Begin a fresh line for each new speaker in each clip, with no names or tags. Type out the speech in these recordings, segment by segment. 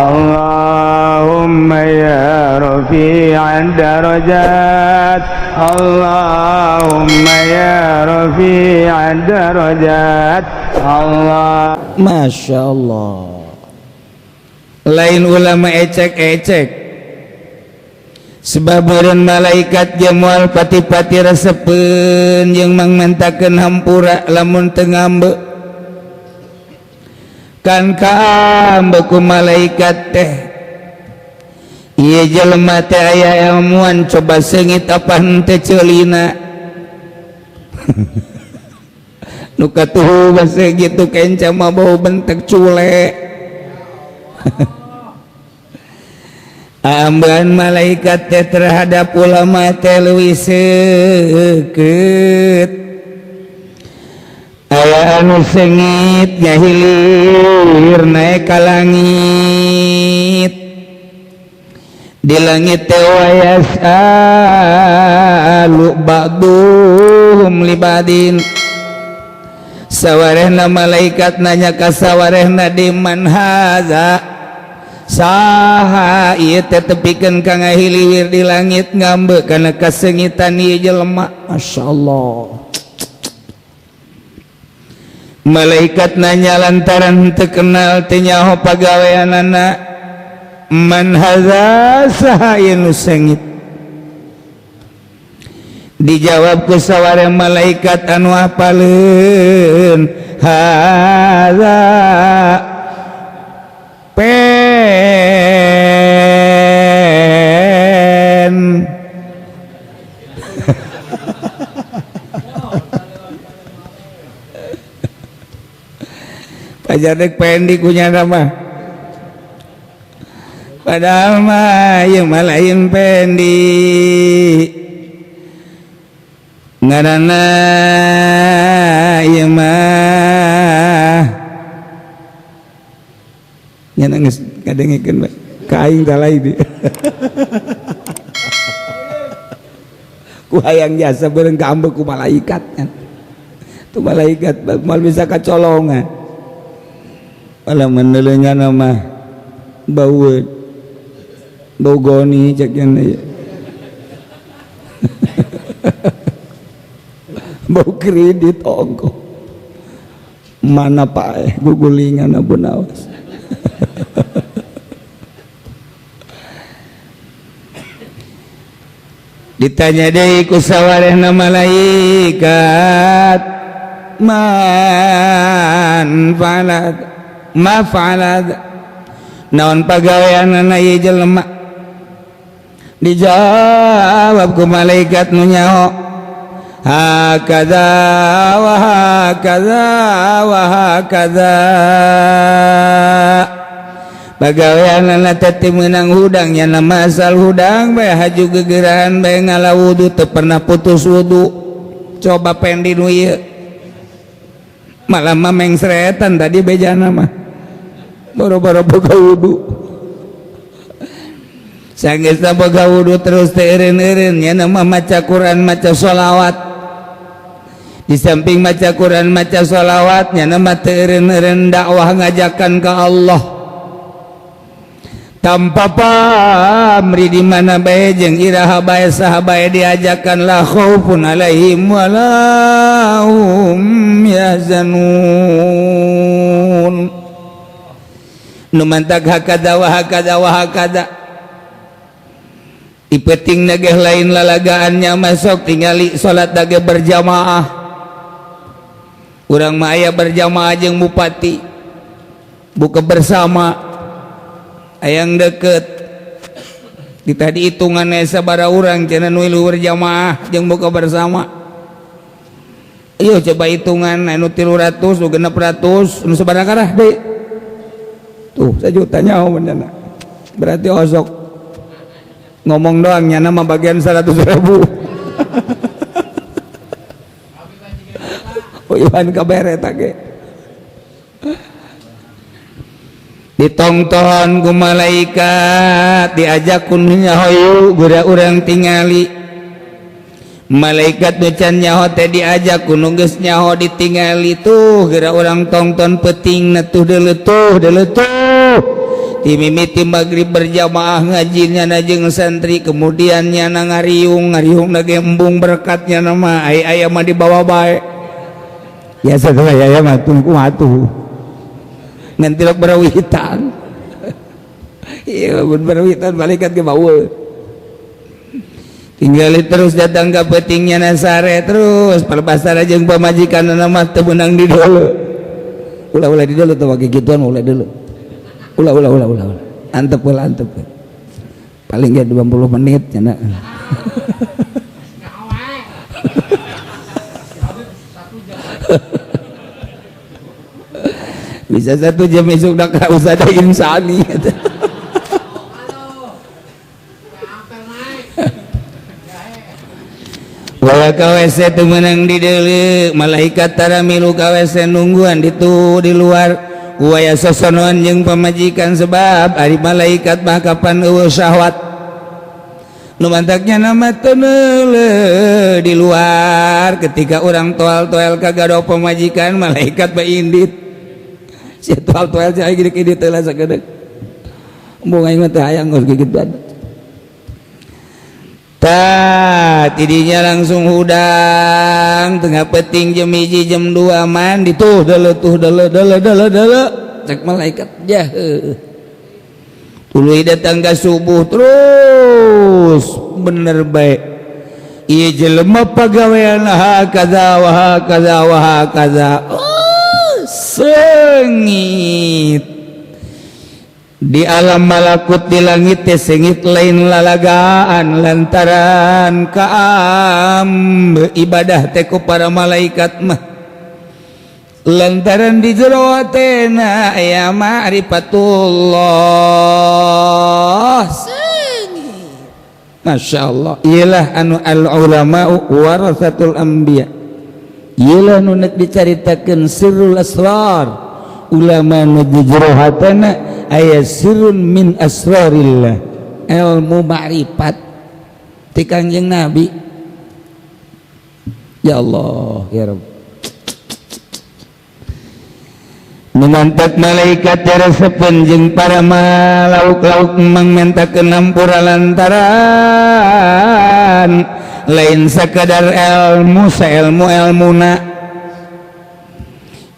Allahumma ya rafi'ad darajat, Allahumma ya rafi'ad darajat. Allah.
Masya Allah, lain ulama ecek-ecek, sebab meureun malaikat ge moal pati-pati resepeun jeung mangmentakeun hampura lamun teu ngambek. Kan kaambek ku malaikat teh, ieu jelema teh aya ilmuan, coba seungit apa henteu ceulina. Nu katuhu basa gitu kenca mah bau bentek cule. Ambean malaikat teh terhadap ulama teh leuwih seukeut. Aya anu seungit ngahilir naek ka langit, di langit teh wayas'alu ba'duhum libadin, sawarehna malaikat nanya ka sawarehna, di man hadza, saha ieu teh tepikeun ka ngahiliwir di langit ngambek kana kaseungitan ieu jelema. Masyaallah, malaikat nanya lantaran teu kenal, teu nyaho pagaweanana. Man hadza, saha ieu nu seungit? Dijawab ku saware malaikat anu apaleun, hadza pen. Pajar dek pendi kunya nama, padahal mah ieu mah lain pendi, ngaranna ieu mah nya geus ngadengekeun bae ka aing tah lain di ku hayang jasa bareng kaambek ku malaikat kan. Tuh malaikat moal bisa kacolongan, malah menelenya nama bau bau goni cek nya bau kredit ongko mana paeh gugulingan abu nawas. Ditanya deui ku sawarehna malaikat, man fa'ala ma fa'ala, naon pagaweanana ieu jelema? Dijawab ku malaikat nu nyaho, hakadza wa hakadza wa hakadza. Pagaweanana teh teu meunang hudang, nya nama asal hudang bae, haju gegerahan bae, ngala wudu teu pernah putus wudu. Coba pendi nu ieu malah mah mengsretan tadi bejana mah boro-boro boga wudu. Sanggeusna boga wudu terus teu eureun-eureun, nya mah maca Quran, maca sholawat. Di samping maca Quran, maca sholawat, nya mah teu eureun-eureun dakwah ngajakan ka Allah tanpa pamri, di mana bae jeung iraha bae, saha bae diajakan, la khaufun alaihim wala hum yahzanun. Nu mantak hakadza wa hakadza wa hakadza ipeting nageh lain lalagaannya masuk tingali salat dage berjamaah. Urang mah aya berjamaah jeung bupati buka bersama ayang deket di tadi hitungan sabara urang cenah nu berjamaah jeung buka bersama. Ayo coba hitungan anu 300 nu 600 nu sabaraha karah deui tuh sajuta nyaho benerna. Berarti osok ngomong doang nyana mah bagian 100.000. Oh Iwan kabere ge ditongton ku malaikat, diajak ku nu nyaho gura urang tingali malaikat nu can nyaho teh diajak ku nu geus nyaho ditingali tuh geura urang tongton peutingna tuh deuleutuh deuleutuh. Timimiti maghrib berjamaah ngajinya na jeung santri, kemudian nyana ngariung ngariung lagi embung berkatnya nama ai aya mah dibawa bae. Biasa tuh aya mah tungku atuh. Ngan tilok barawitan. Iya, mun barawitan malaikat ge bawa. Tinggal terus datang ke petingnya nasare terus perbasara jeung pamajikan mah teu meunang di dulu. Ulah-ulah di dulu tuh gituan ulah dulu. Ulah ulah ulah ulah ulah. Antep ulah antep. Paling ya 20 menit cenah. Bisa 1 jam esuk dah ka usada insani. Wala ka WC teu meunang di deuleu, malaikat tara milu ka WC nungguan ditu di luar. Waya sosonoan jeung pamajikan sebab ari malaikat mah kapan eueuh syahwat. Nu mantaknya nama teu neuleuh di luar ketika urang toel-toel kagado pamajikan malaikat bae indit. Si toel-toel cai gede indit teh lah sakedeung. Embung aing mah teu hayang geus gigituan. Tah, tidinya langsung hudang tengah peting jam 1 jam 2 mandi tuh dele tuh dele dele dele dele cek malaikat jah. Tuluy datang ke subuh terus bener baik. Ieu jelema pagawean hakaza wa hakaza wa hakaza. Oh, sengit. Di alam malakut di langit teh sengit lain lalagaan lantaran kaam ibadah teh ku para malaikat mah lantaran di jero hatena aya ma'rifatullah sengit. Masya Allah, iyalah anu al ulama warasatul anbiya, iyalah nu nek dicaritakeun sirrul asrar. Ulama nu di jero hatena aya sirrun min asrarillah, ilmu ma'rifat ti Kangjeng Nabi. Ya Allah ya Rabb. Numantak malaikat resepen jeung para malauk-lauk mangmentakeun hampura lantaran lain sakadar ilmu saelmu elmuna.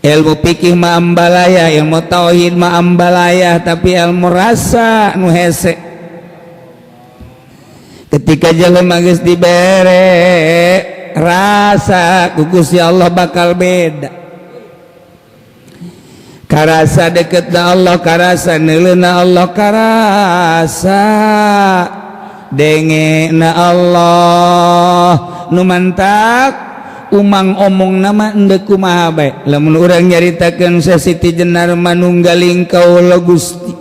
Ilmu fikih mah ambalaya, ilmu tauhid mah ambalaya, tapi ilmu rasa nu hese. Ketika jelema geus dibere rasa ku Gusti Allah bakal beda. Karasa deket na Allah, karasa neuleuna Allah, karasa denge na Allah. Nu mantak umang omong nama endek kumaha bae. Lamun urang nyaritakeun Siti Jenar manunggaling kaula Gusti,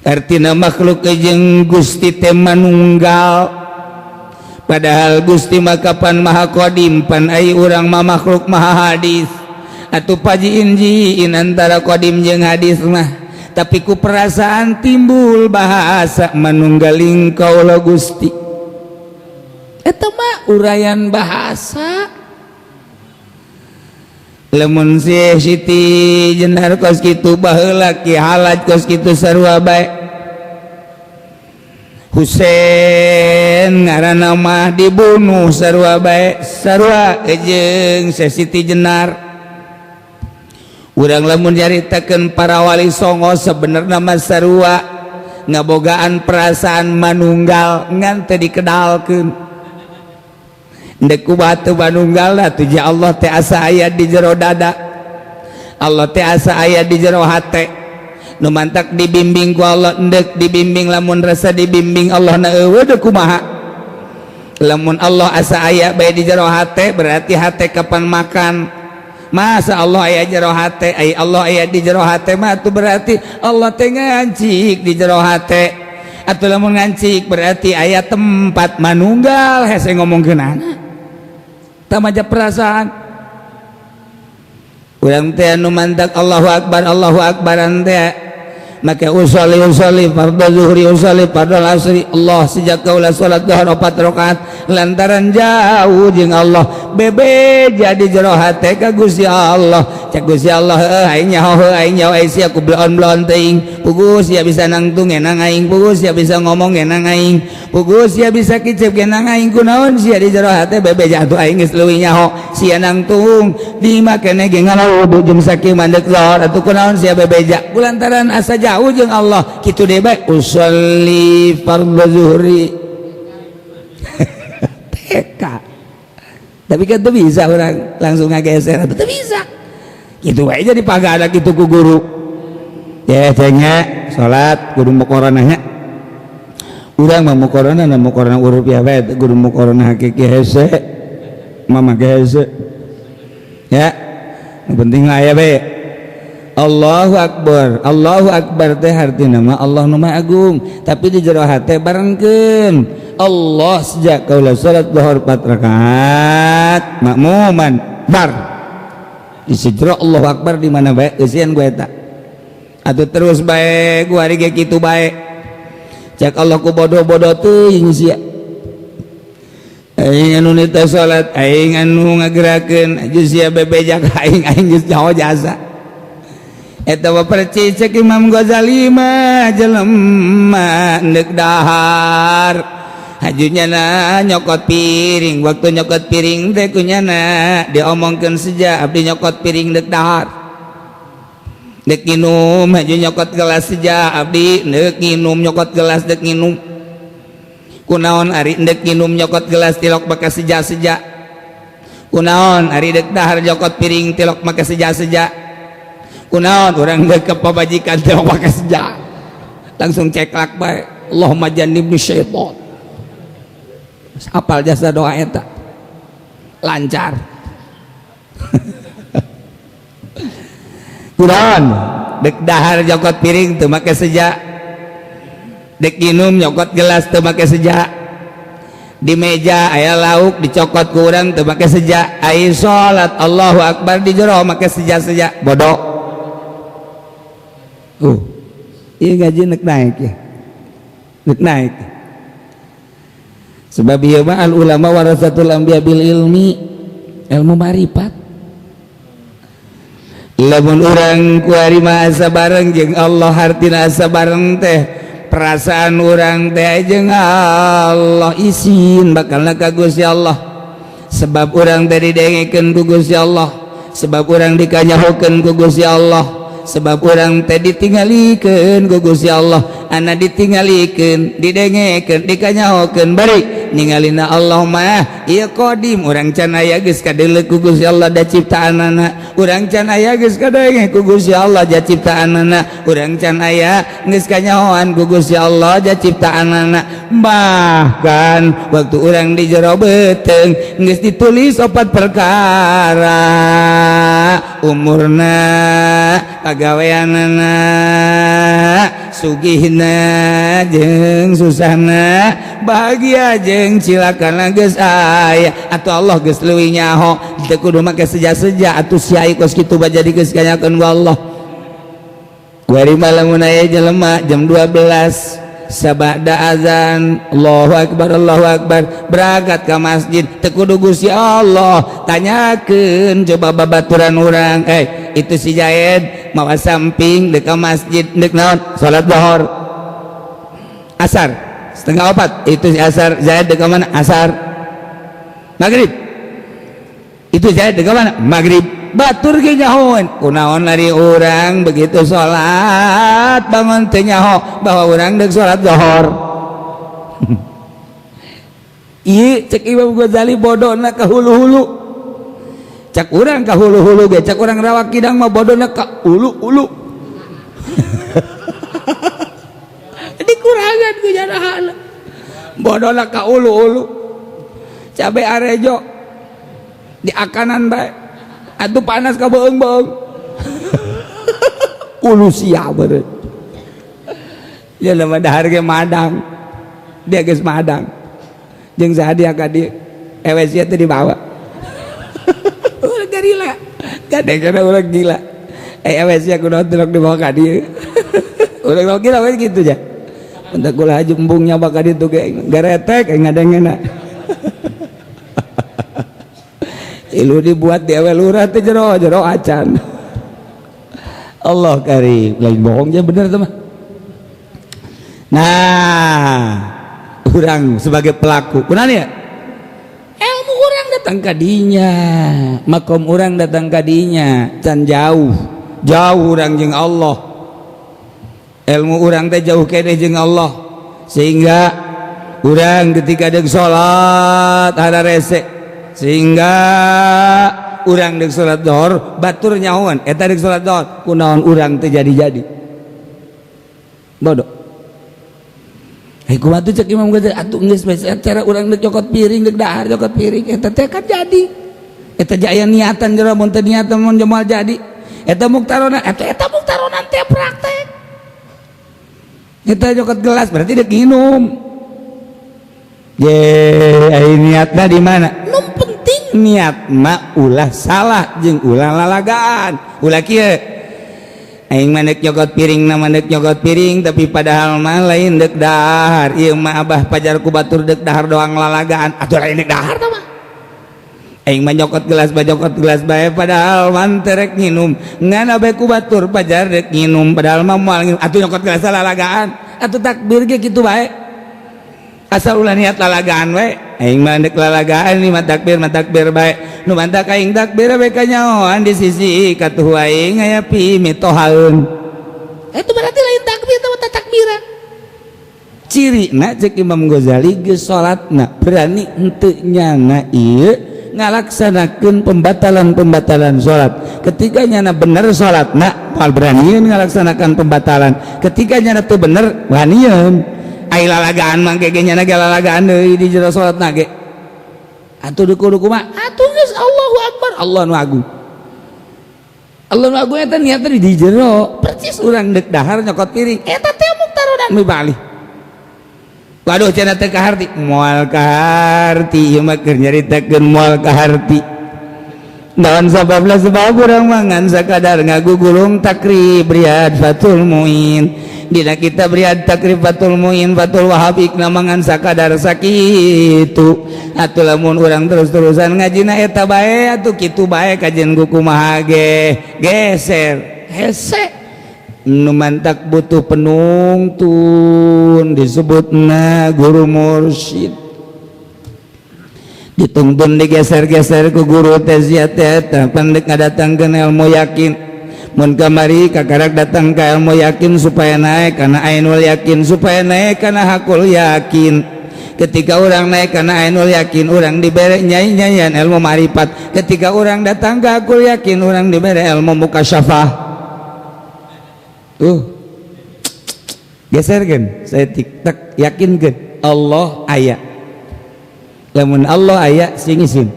artina makhluk jeung Gusti teh manunggal. Padahal Gusti mah kapan maha qadim, pan ai urang mah makhluk maha hadis. Atuh pajiin-jiin antara qadim jeung hadis mah, tapi ku perasaan timbul bahasa manunggaling kaula Gusti. Eta mah uraian bahasa. Lamun si Siti Jenar kos kitu baheula, Ki Halaj kos kitu sarua bae. Husein ngaranna mah dibunuh sarua bae, sarua jeung Siti Jenar. Urang lamun nyaritakeun para wali songo sebenarna mah sarua ngabogaan perasaan manunggal ngan teu dikedalkeun. Ndek kumaha teu manunggal atuh ja Allah teh asa aya di jero dada, Allah teh asa aya di jero hate. Nu mantak dibimbing ku Allah, endek dibimbing lamun rasa dibimbing Allah na eueuh deuk kumaha. Lamun Allah asa aya bae di jero hate berarti hate kapan makan. Masa Allah aya jero hate, ai Allah aya di jero hate mah atuh berarti Allah teh ngancik di jero hate. Atuh lamun ngancik berarti aya tempat manunggal hese ngomongkeun tamaja perasaan. Urang teh anu mantak Allahu Akbar Allahu Akbaran teh Make usolli usolli fardhu zuhri, usolli fardhu asri. Allah, sejak kaula salat zuhur 4 rakaat lantaran jauh jeung Allah, bebeja di jero hate ka Gusti Allah. Cek Gusti Allah, heuh, aing nyaho, heuh, aing nyaho, ai sia ku bloon-bloon teuing. Puguh sia bisa nangtung ngenang aing, puguh sia bisa ngomong ngenang aing, puguh sia bisa kicep ngenang aing, kunaon sia di jero hate bebeja? Atuh aing geus leuwih nyaho. Sia nangtung di makene ge ngalawu jeung sakieu mandek zuhur, atuh kunaon sia bebeja? Kulantaran asa jauh jeung Allah. Kitu deui bae, usolli fardhu zuhri TK. Tapi kan tuh bisa orang langsung ngageser atau tuh bisa gitu wae, jadi pagana gitu ku guru ya nya. Salat kudu muqaranahnya, urang mah muqaranah na muqaranah uruf ya bae, kudu muqaranah hakiki. Hese mama ge hese ya, nu penting mah aya bae. Allahu Akbar, Allahu Akbar teh artina mah Allah nu Maha Agung, tapi di jero hate barengkeun. Allah, sejak kaula salat zuhur 4 rakaat makmuman bar di sejero Allahu Akbar di mana bae eusian gue eta atuh. Terus bae gua hari ge kitu bae, cek Allah, ku bodoh-bodoh teuing sia. Aing anu nita salat, aing anu ngagerakeun, aju sia bebeja ka aing, aing geus nyaho jasa eta mah. Percis cek Imam Ghazali mah, jelema endek dahar hajunya na nyokot piring. Waktu nyokot piring teh kunyana diomongkeun, "Seja abdi nyokot piring dek dahar, dek nginum." Haju nyokot gelas, "Seja abdi dek nginum," nyokot gelas dek nginum. "Kunaon ari dek nginum nyokot gelas tilok maka seja-seja? Kunaon ari dek dahar nyokot piring tilok maka seja-seja? Kunaon urang dek ke pamajikan tilok maka seja?" Langsung ceklak bae, "Allahumma jannibni syaitan." Apal jasa doa eta lancar. Kunaon dek dahar nyokot piring teu make seja, dek minum nyokot gelas teu make seja, di meja aya lauk dicokot ku urang teu make seja, ai salat Allahu Akbar di jero make seja-seja? Bodoh. Ieu gaji nek naik ya, nek naik, sebab ieu mah al ulama warasatul anbiya bil ilmi, ilmu marifat. Lamun urang kuari mah asa bareng jeung Allah, hartina asa bareng teh perasaan urang teh jeung Allah, isin bakalna ka Gusti Allah, sebab urang teh didengekeun ku Gusti Allah, sebab urang dikanyahokeun ku Gusti Allah, sebab urang teh ditinggalikeun ku Gusti Allah. Ana ditinggalikeun, didengekeun, dikanyahokeun, bari ningalina Allah mah ieu qadim. Urang can aya geus kadeuleu ku Gusti Allah da ciptaanana, urang can aya geus kadenge ku Gusti Allah ja ciptaanana, urang can aya geus kanyahoan ku Gusti Allah ja ciptaanana. Bahkan waktu urang di jero beuteung geus ditulis opat perkara: umurna, pagaweanana, sugihna jeung susahna, bahagia jeung cilakana geus aya. Atau Allah geus leuwih nyaho, teu kudu make seja-seja atuh sia kos kitu jadi geus kanyakeun ku Allah. Kuari mah lamun aya jelema jam 12 sabada azan Allahu Akbar, Allahu Akbar, berangkat ke masjid teu kudu Gusti Allah tanyakeun. Coba babaturan urang, "Eh, itu si Jaed mawa samping dek ke masjid, dek naon?" "Salat zuhur." Asar 3:30 itu si asar Zaid dek mana? "Asar." Maghrib itu Zaid dek mana? "Maghrib." Batur ge nyahoan. Kunaon lari urang begitu salat bangun teu nyaho bahwa urang dek salat zuhur? Ieu cek Imam Ghazali bodona ka hulu-hulu. Cek urang ka hulu-hulu ge, cek urang Rawa Kidang mah bodona ka ulu-ulu, dikurangan ku jarahana, bodona ka ulu-ulu. Cabe arejo di akanan bae atuh panas ka beung-beung, ulu sia beureut. Ya nama dahar ge madang, dia geus madang jeung saha dia ka dieu, ewe sia teh dibawa. Urang gila kadang-kadang, urang gila, eh, ewe sia kunaon tilok dibawa ka dieu? Urang kira we kitu ja. Bentak kula haji embungnya bakal ditu ge garetek ngadengena. Ilu dibuat di awal lurah teh jero jero acan. Allah karim, lain bohong ya bener tuh mah. Nah, urang sebagai pelaku, kunaon ya? Ilmu urang datang kadinya, makom urang datang kadinya, can jauh, jauh urang jeung Allah. Ilmu urang teh jauh keneh jeung Allah, sehingga urang ketika deuk salat hararese, sehingga urang deuk salat zuhur batur nyahoan eta deuk salat zuhur kunaon urang teu jadi-jadi bodoh. Hei kumaha tuh cek Imam Ghazali atuh geus bae cara urang deuk cokot piring deuk dahar cokot piring eta teh kan jadi eta aya niatan jero mun teu niatan mun moal jadi eta muktarona eta eta muktarona teh praktek eta cokot gelas berarti deuk nginum. Ye, ai niatna di mana? Nu penting niat mah ulah salah jeung ulah lalagaan. Ulah kieu. Aing mah deuk nyokot piring na mah deuk nyokot piring tapi padahal mah lain deuk dahar. Ieu mah abah pajar ku batur deuk dahar doang lalagaan. Atuh lain deuk dahar tah mah. Aing mah nyokot gelas bae nyokot gelas bae padahal mah teu rek nginum. Ngan abe ku batur pajar deuk nginum padahal mah moal nginum. Atuh nyokot gelas lalagaan. Atuh takbir ge kitu bae. Asal ulah niat lalagaan we aing mah deuk lalagaan ni mah takbir bae nu mantak aing takbir we kanyahoan di sisi katuh aing aya pi mitohaeun. Itu berarti lain takbir teh takbiran. Cirina cek Imam Ghazali geus salatna berani henteu nyana ieu ngalaksanakeun pembatalan-pembatalan salat. Ketika nyana bener salatna moal beranian ngalaksanakan pembatalan. Ketika nyana teu bener wanian. Ai lalagaan mah ge nyana ge lalagaan deui di jero salatna ge. Atuh duku duku mah atuh geus Allahu Akbar Allah nu agung. Allah nu agung eta niatna di jero percis urang deuk dahar nyokot piring eta teh muktarodan mibali. Waduh cenah teu kaharti moal kaharti ieu mah keur nyaritakeun moal kaharti. Naon sababna sebab urang mangan sakadar ngagugulung takrib Riyad Fathul Muin. Dina kitab Riyad Takrib Fathul Muin Fathul Wahab ikna mangan sakadar sakitu. Atuh lamun urang terus-terusan ngajina eta bae atuh kitu bae kajian ku kumaha ge geser hese. Nu mantak butuh penungtun disebutna guru mursyid. Ditungtun digeser-geser ku guru teh sia teh eta pandek ngadatangkeun ilmu yakin. Mun kamari kakarak datang ka ilmu yakin supaya naik karena ainul yakin supaya naik karena hakul yakin. Ketika orang naik karena ainul yakin orang dibere nyai-nyayan ilmu marifat. Ketika orang datang ke hakul yakin orang dibere ilmu mukasyafah. Tuh geser kan saya tik tak yakin kan Allah aya. Lamun Allah aya sing isin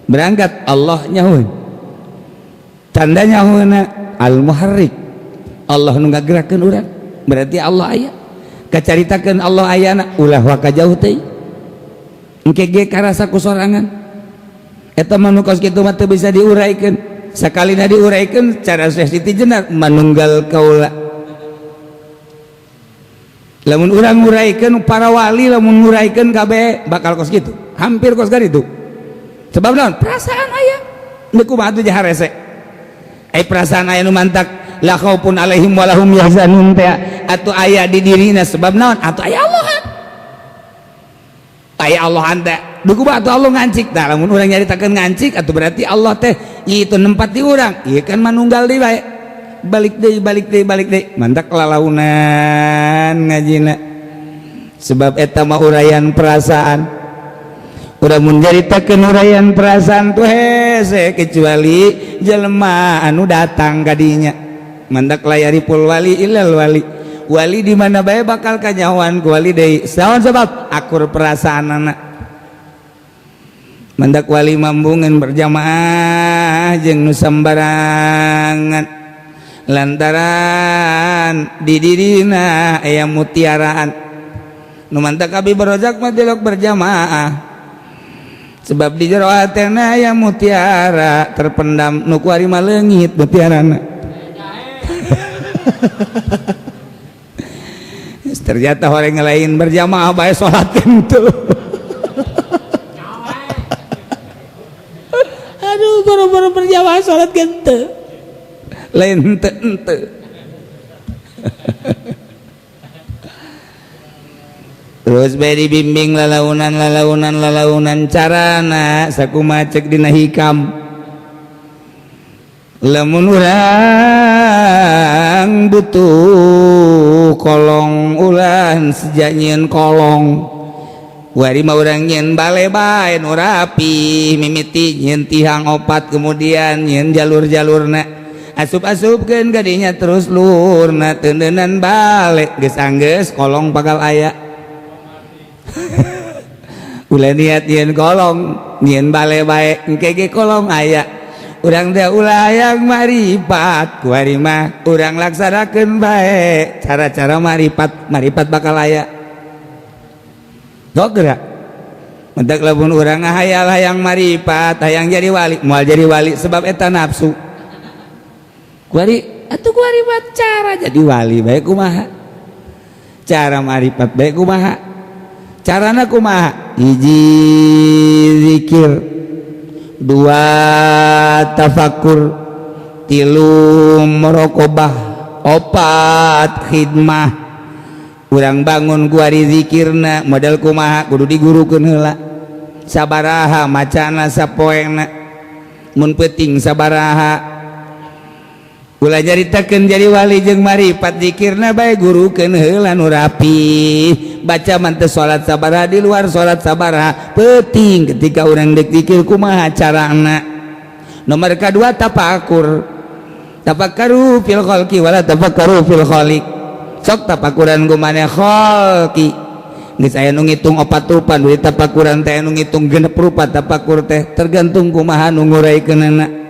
berangkat Allah nyahun. Tandanya nyahunna al muharrik Allah nu ngagerakeun urang berarti Allah aya. Kacaritakeun Allah ayana ulah waka jauh teh engke ge karasa ku sorangan. Eta mah nu kos kitu mah teu bisa diuraikeun. Sakalina diuraikeun cara Syekh Siti Jenar manunggal kaula. Lamun urang nguraikeun para wali lamun nguraikeun kabeh bakal kos kitu hampir kos kitu. Sebab naon perasaan aya nu kumaha tuh harese. Ai perasaan aya nu mantak la khaufun alaihim walahum yahzanun teh atuh aya di dirina sebab naon atuh aya Allah aya Allah anta duku atuh Allah ngancik tah lamun urang nyaritakeun ngancik atuh berarti Allah teh itu nempat di urang ieu kan manunggal deui bae balik deui balik deui balik deui mantak lalaunan ngajina sebab eta mah uraian perasaan. Urang mun nyaritakeun uraian perasaan tuh hese kecuali jelema anu datang kadinya mandak layari pul wali ilal wali wali di mana bae bakal kanyahoan ku wali deui saon sebab akur perasaanana mandak wali mambungan berjamaah jeung nu sambarangan lantaran di dirina aya mutiaraan nu mantak abi barojak mah tilok berjamaah sebab di jero hatena aya mutiara terpendam nu kuari mah leungit mutiarana. Ternyata orang lain berjamaah bae salat itu. Aduh, baru-baru berjamaah salat gente. Lain henteu henteu. Terus bae dibimbing lalaunan lalaunan lalaunan carana sakumaha cek dina hikam. Lamun urang butuh kolong ulah sejak nyieun kolong. Wari mah urang nyieun bale bae nu rapi, mimiti nyieun tihang opat kemudian nyieun jalur-jalurna. Asup-asupkeun gadinya terus luhurna teuneunan bale geus anggeus kolong bakal aya. Ulah niat nyieun kolong, nyieun bale bae engke ge kolong aya. Urang teh ulah hayang maripat, kuari mah urang laksanakeun bae cara-cara maripat, maripat bakal aya. Sok geura. Mentak lamun urang ngahayal hayang maripat, hayang jadi wali, moal jadi wali sebab eta nafsu. Kuari atuh kuari mah cara jadi wali bae kumaha? Cara maripat bae kumaha? Carana kumaha? Hiji zikir, dua tafakur, tilu muraqabah, opat khidmah. Urang bangun kuari zikirna model kumaha kudu digurukeun heula. Sabaraha macana sapoena, mun peuting sabaraha. Ulah nyaritakeun jadi wali jeung maripat zikirna bae gurukeun heula nu rapi. Baca man teu salat sabaraha di luar salat sabaraha peuting ketika urang deuk zikir kumaha carana. Nomor kadua tafakur. Tafakkaru fil khalqi wala tafakkaru fil khaliq. Sok tafakuran kumaha khalqi. Geus aya nu ngitung opat rupa nu tafakuran teh nu ngitung genep rupa tafakur teh tergantung kumaha nu nguraikeunana.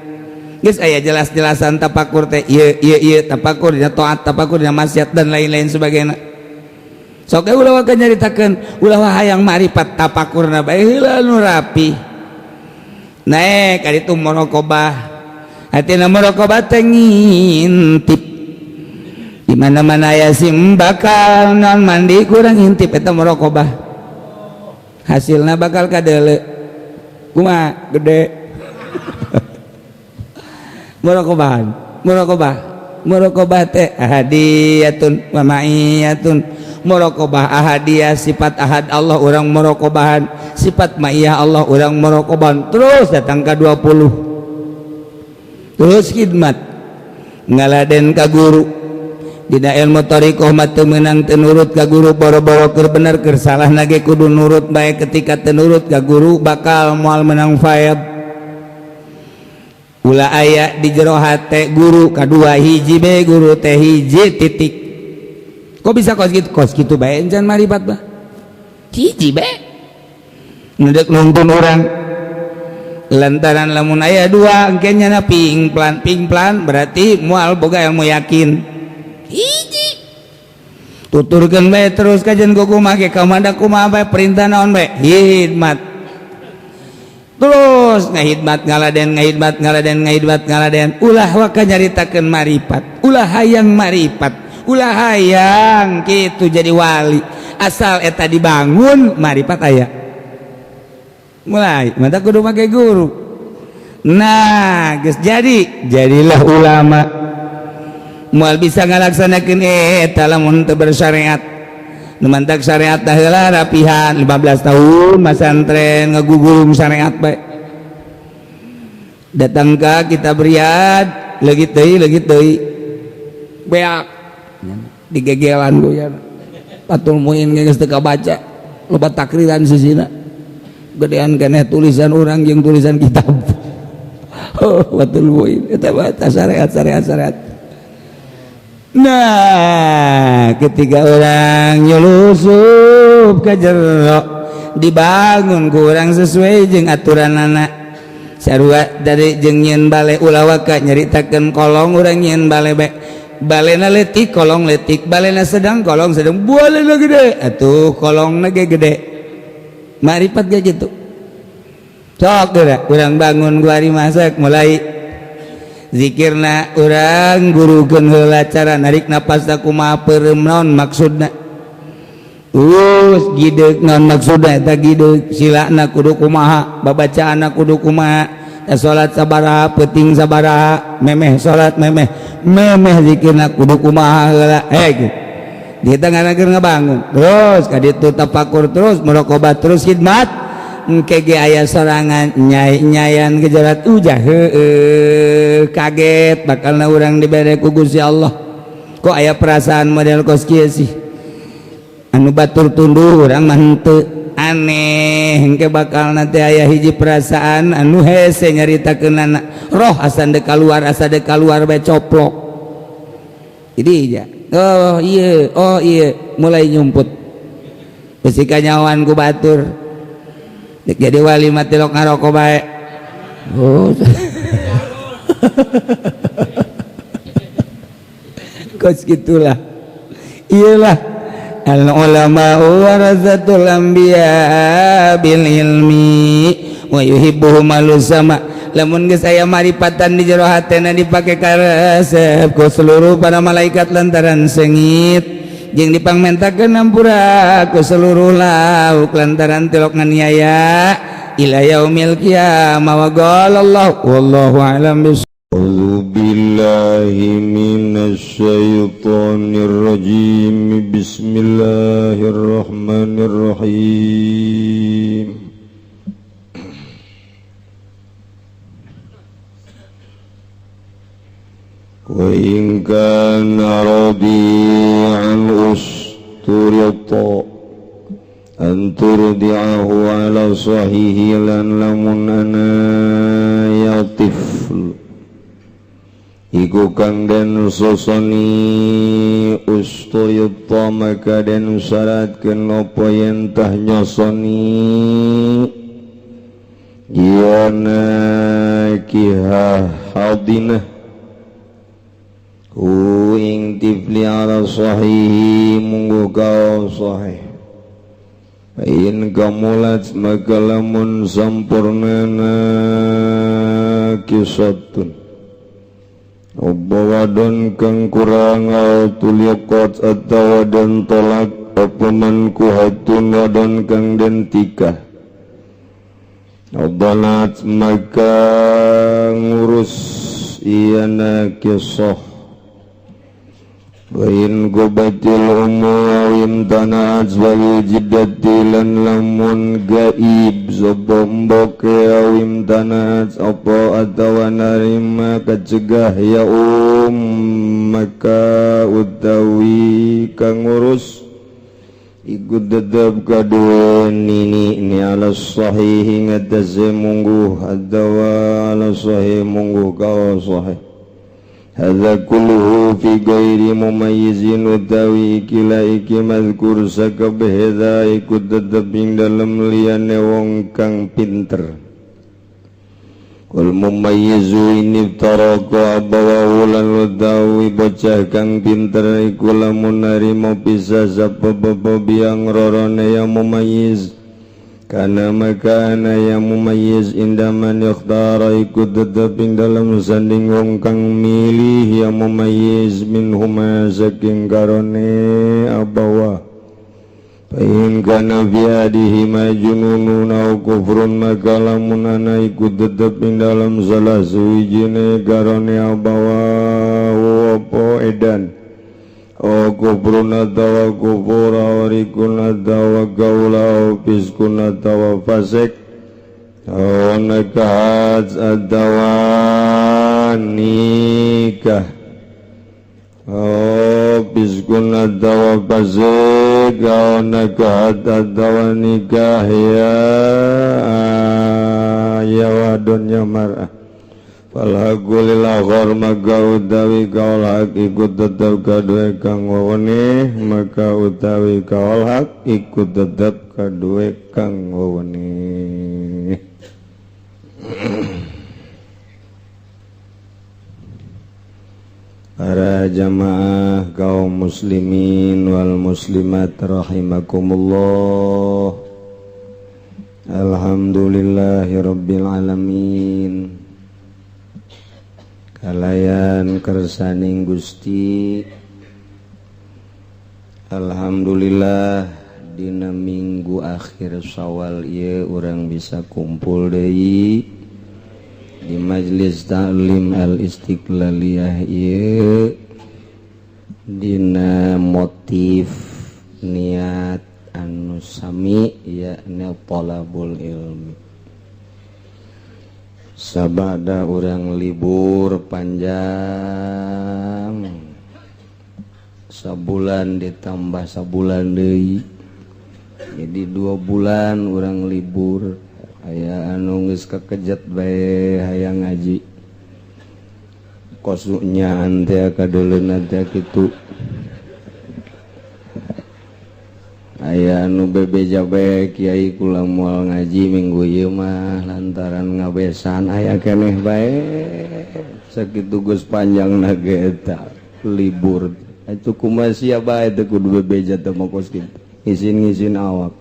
Geus aya jelas-jelasan tafakur teh ieu ieu ieu tafakur dina taat tafakur dina maksiat dan lain-lain sebagainya. Sok ulah waka nyaritakeun ulah hayang maripat tafakurna bae heula nu rapi. Naek ka ditu muraqabah. Hatina muraqabah teh ngintip. Di mana-mana aya sim bakal non mandi kurang ngintip eta muraqabah. Hasilna bakal kadeuleu. Kumaha gede. Muraqabahan, muraqabah, muraqabah teh ahadiyatun wa ma'iyatun. Muraqabah ahadiyah sifat ahad Allah urang muraqabahan, sifat ma'iyah Allah urang muraqabahan. Terus datang ka 20. Terus khidmat ngaladen ka guru. Dina ilmu thariqah mah teu meunang teu nurut ka guru boro-boro keur bener keur salah nage kudu nurut bae ketika teu nurut ka guru bakal moal menang faed. Ulah aya di jero hate guru kadua hiji be guru teh hiji titik. Kok bisa kos gitu? Kos gitu bae encan maripat mah. Hiji be. Ngeudek nuntun urang. Lantaran lamun aya dua engke nyana pingplan pingplan berarti moal boga ilmu yakin. Hiji. Tuturkeun bae terus kajen kumaha ge kamanda kumaha bae perintah naon bae khidmat. Terus ngahidmat ngaladen ngahidmat ngaladen ngahidmat ngaladen ulah waka nyaritakeun maripat ulah hayang maripat ulah hayang kitu jadi wali asal eta dibangun maripat aya mulai mata kudu make guru. Nah geus jadi jadilah ulama moal bisa ngalaksanakeun eta lamun teu bersyariat. Nu mantak syariat dah heula rapihan 15 tahun masantren ngagugurung syariat bae. Datang ka kitab Riyad leungit deui beak digegelan goyang Fathul Muin geus teu kabaca loba takriran sisina gedean keneh tulisan urang jeung tulisan kitab. Oh Fathul Muin eta mah syariat syariat syariat. Nah ketika orang nyulusup ke jero dibangun kurang sesuai jeung aturan anak sarua dari jeung nyieun bale ulah waka nyaritakeun kolong urang nyieun bale bae balena leutik kolong leutik balena sedang kolong sedang balena gede atuh kolongna ge gede maripat ge kitu. Sok geura urang bangun kuari masak mulai zikirna urang gurukeun heula cara narik napas kumaha peureum naon maksudna. Terus gideg naon maksudna eta gideg silana kudu kumaha, babacaanna kudu kumaha, salat sabaraha, peuting sabaraha, memeh salat memeh memeh zikirna kudu kumaha heula gitu. Di tengah keur ngabangun terus ka ditu tafakur terus muraqabah terus khidmat engke ge aya sorangan nyai nyayan gejarat ujah heueuh kaget bakalna urang dibere ku Gusti Allah. Kok aya perasaan model kos kieu sih, anu batur tunduh urang mah henteu, aneh. Engke bakal nanti aya hiji perasaan anu hese nyaritakeunana, roh asa dek keluar, asa dek keluar bae coplok. Jadi ya, oh iya, oh iya, mulai nyumput besi kanyawan ku batur. Dek jadi wali mah tilok ngarokok bae. Oh, kos gitulah. Iyalah, al ulama warasatul anbiya bil ilmi wa yuhibbuhum sama. Lamun geus aya maripatan di jero hatena dipake karesep ku seluruh para malaikat lantaran sengit, jeung dipangmentakeun ampura ku seluruh lauk lantaran tilok nganiaya ila yaumil qiyamah. Wa qala Allah wallahu a'lam bis.
أعوذ بالله من الشيطان الرجيم. بسم الله الرحمن الرحيم. وإن كان رضيعا اشترط أن ترضعه على صحيح lan lamun ana ya tifl iku kang den sosoni usturita maka den syaratkeun apa yen tah nyosoni yana kiha hadinah ku ing tifli ala sahihi munggu kau sahih. In kamulat maka lamun sampurnana kisatun apa wadon kang kurang au tuliqat atawa den tolak apa mankuhatun wadon kang den tikah obanat maka ngurus iyana kisah. Wa in gubatil ummu awim tana'at wal jiddati lan lamun gaib sapa mboke awim tana'at apa atawa narima kacegah ya maka utawi kang ngurus iku tetep kaduwe nini ni ala sahihi ngatasi mungguh atawa ala sahih mungguh kawa sahih. Hadza kulluhu fi ghairi mumayyizin utawi ikila iki mazkur sakabeh hadza iku tetep ing dalem liyane wong kang pinter. Wal mumayyizu ini taraka abawahu lan utawi bocah kang pinter iku lamun narima pisah sapa bapa biang rorone yang mumayyiz. Kana maka ana yang mumayyiz inda man yakhtara iku tetep ing dalem sanding wong kang milih yang mumayyiz minhuma saking karone abawa. Fa in kana fi adihima jununun aw kufrun maka lamun ana iku tetep ing dalem salah suwijine karone abawa apa edan o kufrun atawa kufur awarikun atawa gaula o fiskun atawa fasik o nakahat atawa nikah o fiskun atawa fasik o nakahat atawa nikah ya ya wadon ya mar'ah. Falhaku lil akhar maka utawi kaul hak iku tetep kaduwe kang weweneh maka utawi kaul hak iku tetep kaduwe kang weweneh. Para jamaah kaum muslimin wal muslimat rahimakumullah. Alhamdulillahirabbil alamin. Kalayan kersaning Gusti, alhamdulillah Dina minggu akhir Syawal ieu urang bisa kumpul deui di Majelis Taklim Al Istiqlaliyah ieu dina motif niat anu sami, yakni talabul ilmi. Sabada urang libur panjang sabulan ditambah sabulan deui, jadi 2 bulan urang libur. Aya anu geus kekejet bae hayang ngaji, kosuknya teh kadeuleuna teh kitu. Aya anu bebeja bae, "Kiai, kula moal ngaji minggu ieu mah lantaran ngabesan." Aya keneh bae sakitu geus panjang na ge eta libur. Atuh kumaha sia bae teu kudu bebeja teh mah, kos kitu ngisin-ngisin awak.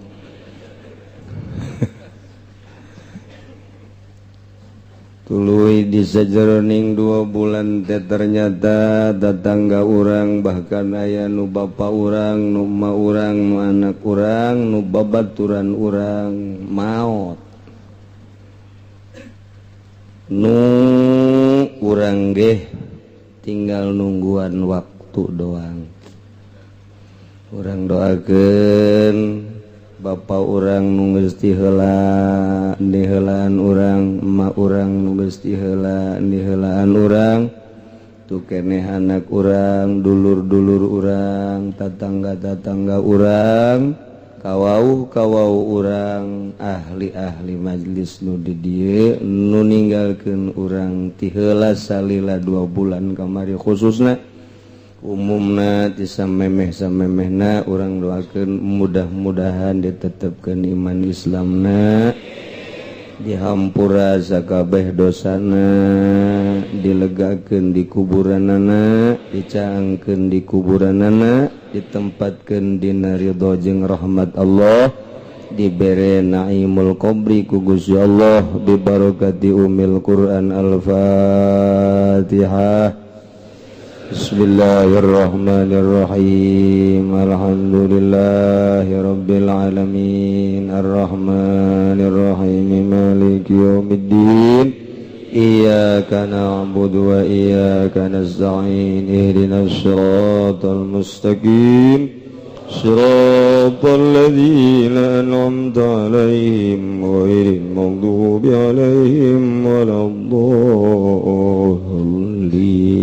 Tuluy di sajeroning 2 bulan teh ternyata tetangga urang, bahkan aya nu bapa urang, nu emak urang, nu anak urang, nu babaturan urang maot, nu urang ge tinggal nungguan waktu doang. Urang doakeun Bapak urang nu geus tiheula diheulaan urang, emak urang nu geus tiheula diheulaan urang, tuh keneh anak urang, dulur-dulur urang, tatangga-tatangga urang, kawauh kawauh urang, ahli-ahli majlis nu di dieu nu ninggalkeun urang tiheula salila 2 bulan kamari, khususna umumna ti samemeh samemehna. Urang doakeun mudah-mudahan ditetapkeun iman Islamna, dihampura sakabeh dosana, dilegakeun di kuburanana, dicaangkeun di kuburanana, ditempatkeun dina ridho jeung rahmat Allah, dibere naimul qabri ku Gusti Allah, bibarakati umil Quran. Al-Fatihah. Bismillahirrahmanirrahim. Alhamdulillahi rabbil alamin. Arrahmanirrahim. Maliki yaumiddin. Iyyaka na'budu wa iyyaka nasta'in. Ihdinas siratal mustaqim. Siratal ladzina an'amta 'alaihim ghairil maghdubi 'alaihim waladdallin.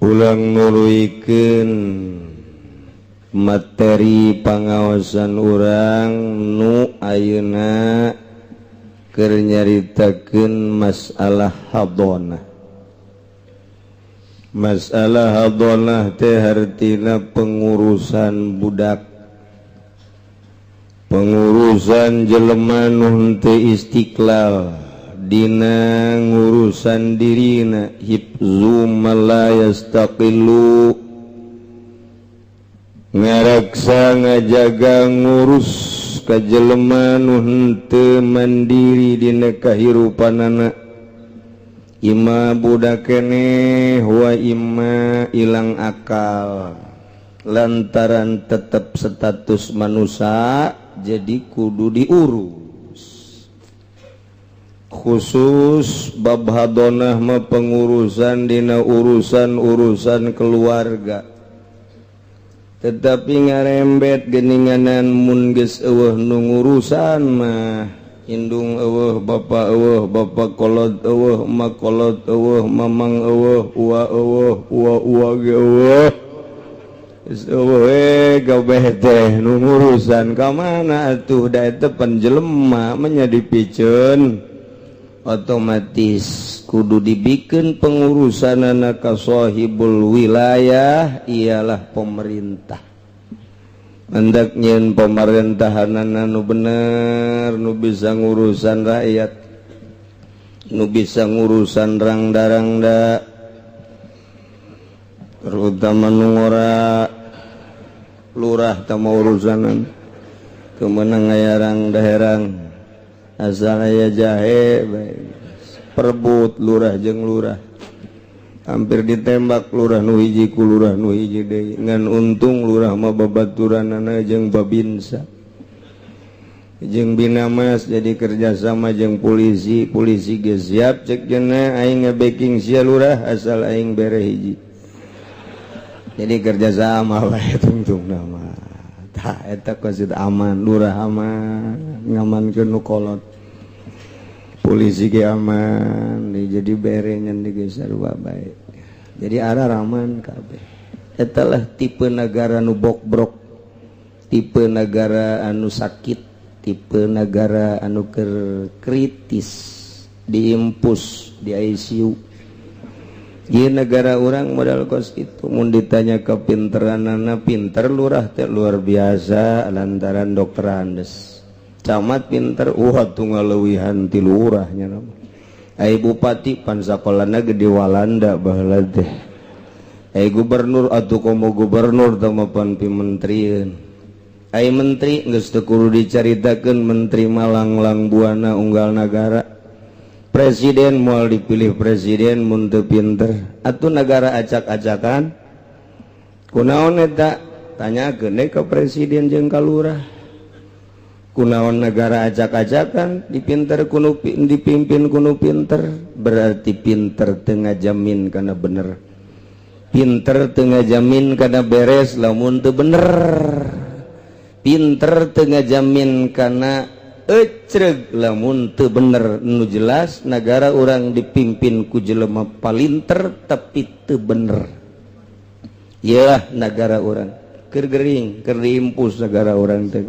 Ulang nuluykeun materi pangaosan urang nu ayeuna keur nyaritakeun masalah hadonah. Masalah hadonah teh hartina pengurusan budak, pengurusan jelema nu henteu istiqlal dina ngurusan dirina, hifzu man la yastaqillu, ngaraksa, ngajaga, ngurus ka jelema nu henteu mandiri dina kahirupanana, imma budak keneh wa imma ilang akal. Lantaran tetap status manusia, jadi kudu diurus. Khusus bab hadonah mah pengurusan dina urusan-urusan keluarga, tetapi ngarembet geninganan. Mun geus euweuh nu ngurusan mah, indung euweuh, bapa euweuh, bapa kolot euweuh, emak kolot euweuh, mamang euweuh, ua euweuh, ua ua ge euweuh, geus euweuh we kabeh teh nu ngurusan, ka mana atuh? Da eta pan jelema mah dipiceun, otomatis kudu dibikin pengurusan anak sahibul wilayah, ialah pemerintah. Hendak nyen pemerintahan nu bener, nu bisa ngurusan rakyat, nu bisa ngurusan rangda-rangda, terutama nu ngora lurah tama urusanan kemenang aya rangda herang, asal aya jahe perebut lurah jeung lurah. Hampir ditembak lurah nu hiji ku lurah nu hiji deui. Ngan untung lurah mah babaturanana jeung Babinsa jeung Binamas, jadi kerjasama jeung polisi. Polisi geus siap, cek cenah, aing nge-backing sia lurah asal aing bere hiji. Jadi kerjasama wae tungtung nama. Tah eta kosit aman, lurah aman, ngamankeun nu kolot. Polisi ge aman, jadi bere nyen geus sarua bae. Jadi arah aman kabeh. Eta lah tipe negara nu bokbrok, tipe negara anu sakit, tipe negara anu keur kritis, diimpus di ICU. Ieu negara urang modal kos itu. Mun ditanya kepinteranana, pinter lurah teh luar biasa lantaran doktorandes. Camat pinter, wah tuh ngaleuwihan ti lurahnya nama. Ai bupati pan sakolana gede Walanda baheula teh. Ai gubernur atuh komo gubernur teh mah pan pimenterieun. Ai menteri geus teu kudu dicaritakeun, menteri malanglang buana unggal nagara. Presiden moal dipilih presiden mun teu pinter. Atuh negara acak-acakan. Kunaon eta? Tanyakeun ke presiden jeung ka lurah. Kunaon negara acak-acakan, dipinter kuno dipimpin kuno pinter, berarti pinter teu ngajamin kana bener, pinter teu ngajamin kana beres lamun teu bener, pinter teu ngajamin kana ecreg lamun teu bener. Nu jelas negara urang dipimpin ku jelema palinter tapi teu bener ya. Negara urang keur gering, keur diimpus negara urang teh.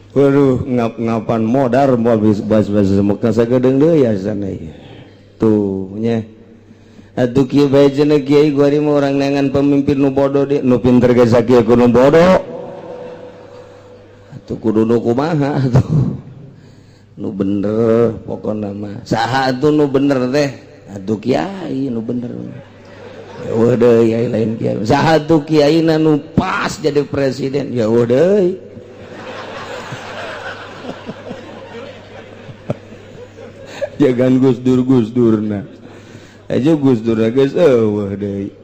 Waduh, ngap-ngapan modar mau habis bas-bas Mekah sagedeung deui asana ieu. Tuh nya. Atuh kieu bae cenah kiai gua mah, urang neangan pemimpin nu bodoh di nu pinter ge sakieu ku nu bodoh. Atuh kudu nu kumaha atuh? Nu bener pokona mah. Saha atuh nu bener teh? Atuh kiai nu bener. Ya eueuh deui ai lain kiai. Saha atuh kiai nu pas jadi presiden? Ya eueuh deui. Jangan Gus Dur, Gus Durna aja, Gus Dur geus eueuh deui.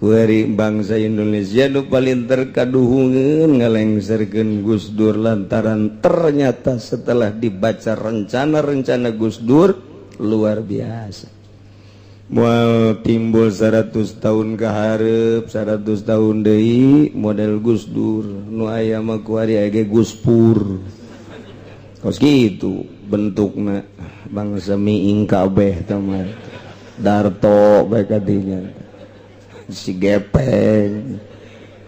Kuari bangsa Indonesia nu paling terkaduhungeun ngalengserkeun Gus Dur lantaran ternyata setelah dibaca rencana-rencana Gus Dur luar biasa. Moal timbul 100 tahun ke hareup, 100 tahun deui model Gus Dur. Nu aya mah kuari aya ge Gus Pur. Kos kitu bentukna bangsa miing kabeh teman. Darto bae kadinya, si gepeng,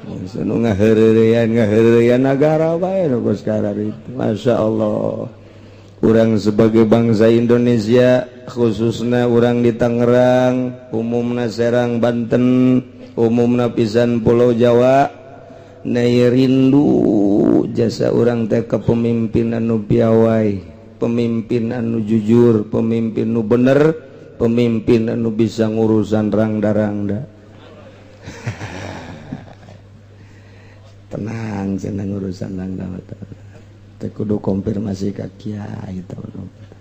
bangsa nu ngaheureyan ngaheureyan nagara bae nu kos itu. Masya Allah, urang sebagai bangsa Indonesia, khususnya urang di Tangerang, umumna Serang, Banten, umumna pisan Pulau Jawa, nay rindu jasa urang teh kepemimpinan nu piawai, pemimpin anu jujur, pemimpin nu bener, pemimpin anu bisa ngurusan rangda-rangda. Tenang cenah ngurusan rangda teh kudu konfirmasi ka kiai teh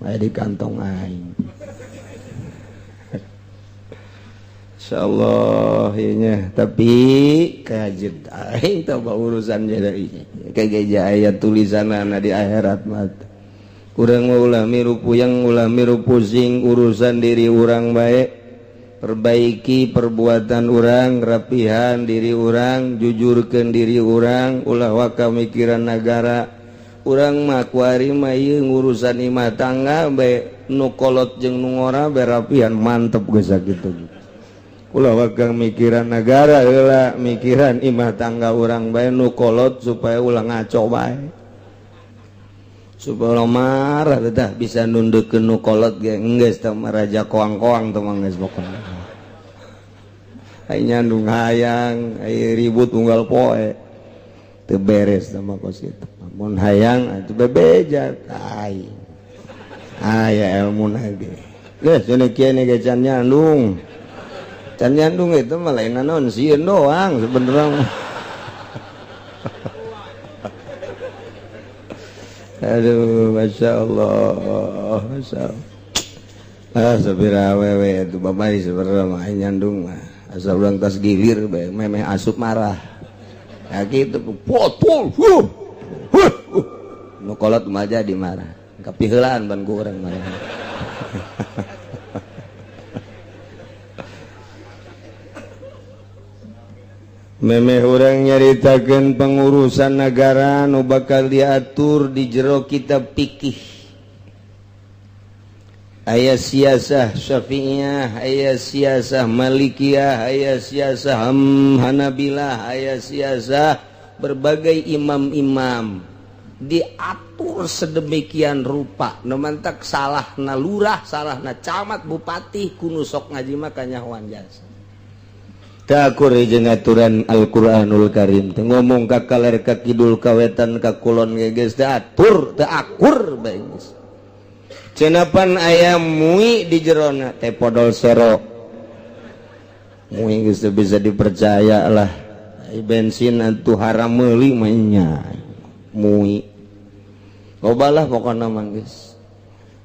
aya di kantong aing. Insyaallah ieu nya, tapi kajet aing teh urusan jadi kayak aya tulisanana di akhirat mah. Urang mah ulah miru puyeng, ulah miru pusing urusan diri urang bae. Perbaiki perbuatan urang, rapihan diri urang, jujurkeun diri urang, ulah waka mikiran nagara. Urang mah kuari mah ieu ngurusan imah tangga bae, nu kolot jeung nu ngora bae rapihan mantep geus sakitu. Ulah waka mikiran nagara heula, mikiran imah tangga urang bae, nu kolot supaya ulah ngaco bae. Supaya marah teh bisa nundukkeun nu kolot ge geus teh raja koang-koang teh mah geus pokona. Ai nyandung hayang, ai ribut unggal poe. Teu beres teh mah kos kitu. Mun hayang atuh bebeja aing. Aya ilmuna ge. Geus cenah kieu ge can nyandung. Can nyandung itu mah lain naon, sieun doang sebenarnya. Aduh, Masya Allah, Masya Allah. Ah, sapira awewe itu babai sebenarnya mah nyandung mah asal urang tas gilir bae memeh asup marah. Ya gitu potol. Huh. Huh. Nu kolot mah jadi marah. Kapiheulaan ban ku urang marah. Memeh urang nyaritakeun pengurusan negara nu bakal diatur di jero kitab fikih. Aya siasah Syafi'iyah, aya siasah Malikiyah, aya siasah Hanabilah, aya siasah berbagai imam-imam diatur sedemikian rupa. Nu mantak salahna lurah, salahna camat, bupati kudu sok ngaji mah kanyahoan jasa. Takur jeung aturan Al-Qur'anul Karim teu ngomong ka kaler ka kidul ka wetan ka kulon ge geus teu atur teu akur bae geus. Cenapan aya mui di jerona teh podol sero. Mui geus teu bisa dipercaya lah. Bensin atuh haram meuli mah nya. Mui. Loba lah pokona mah geus.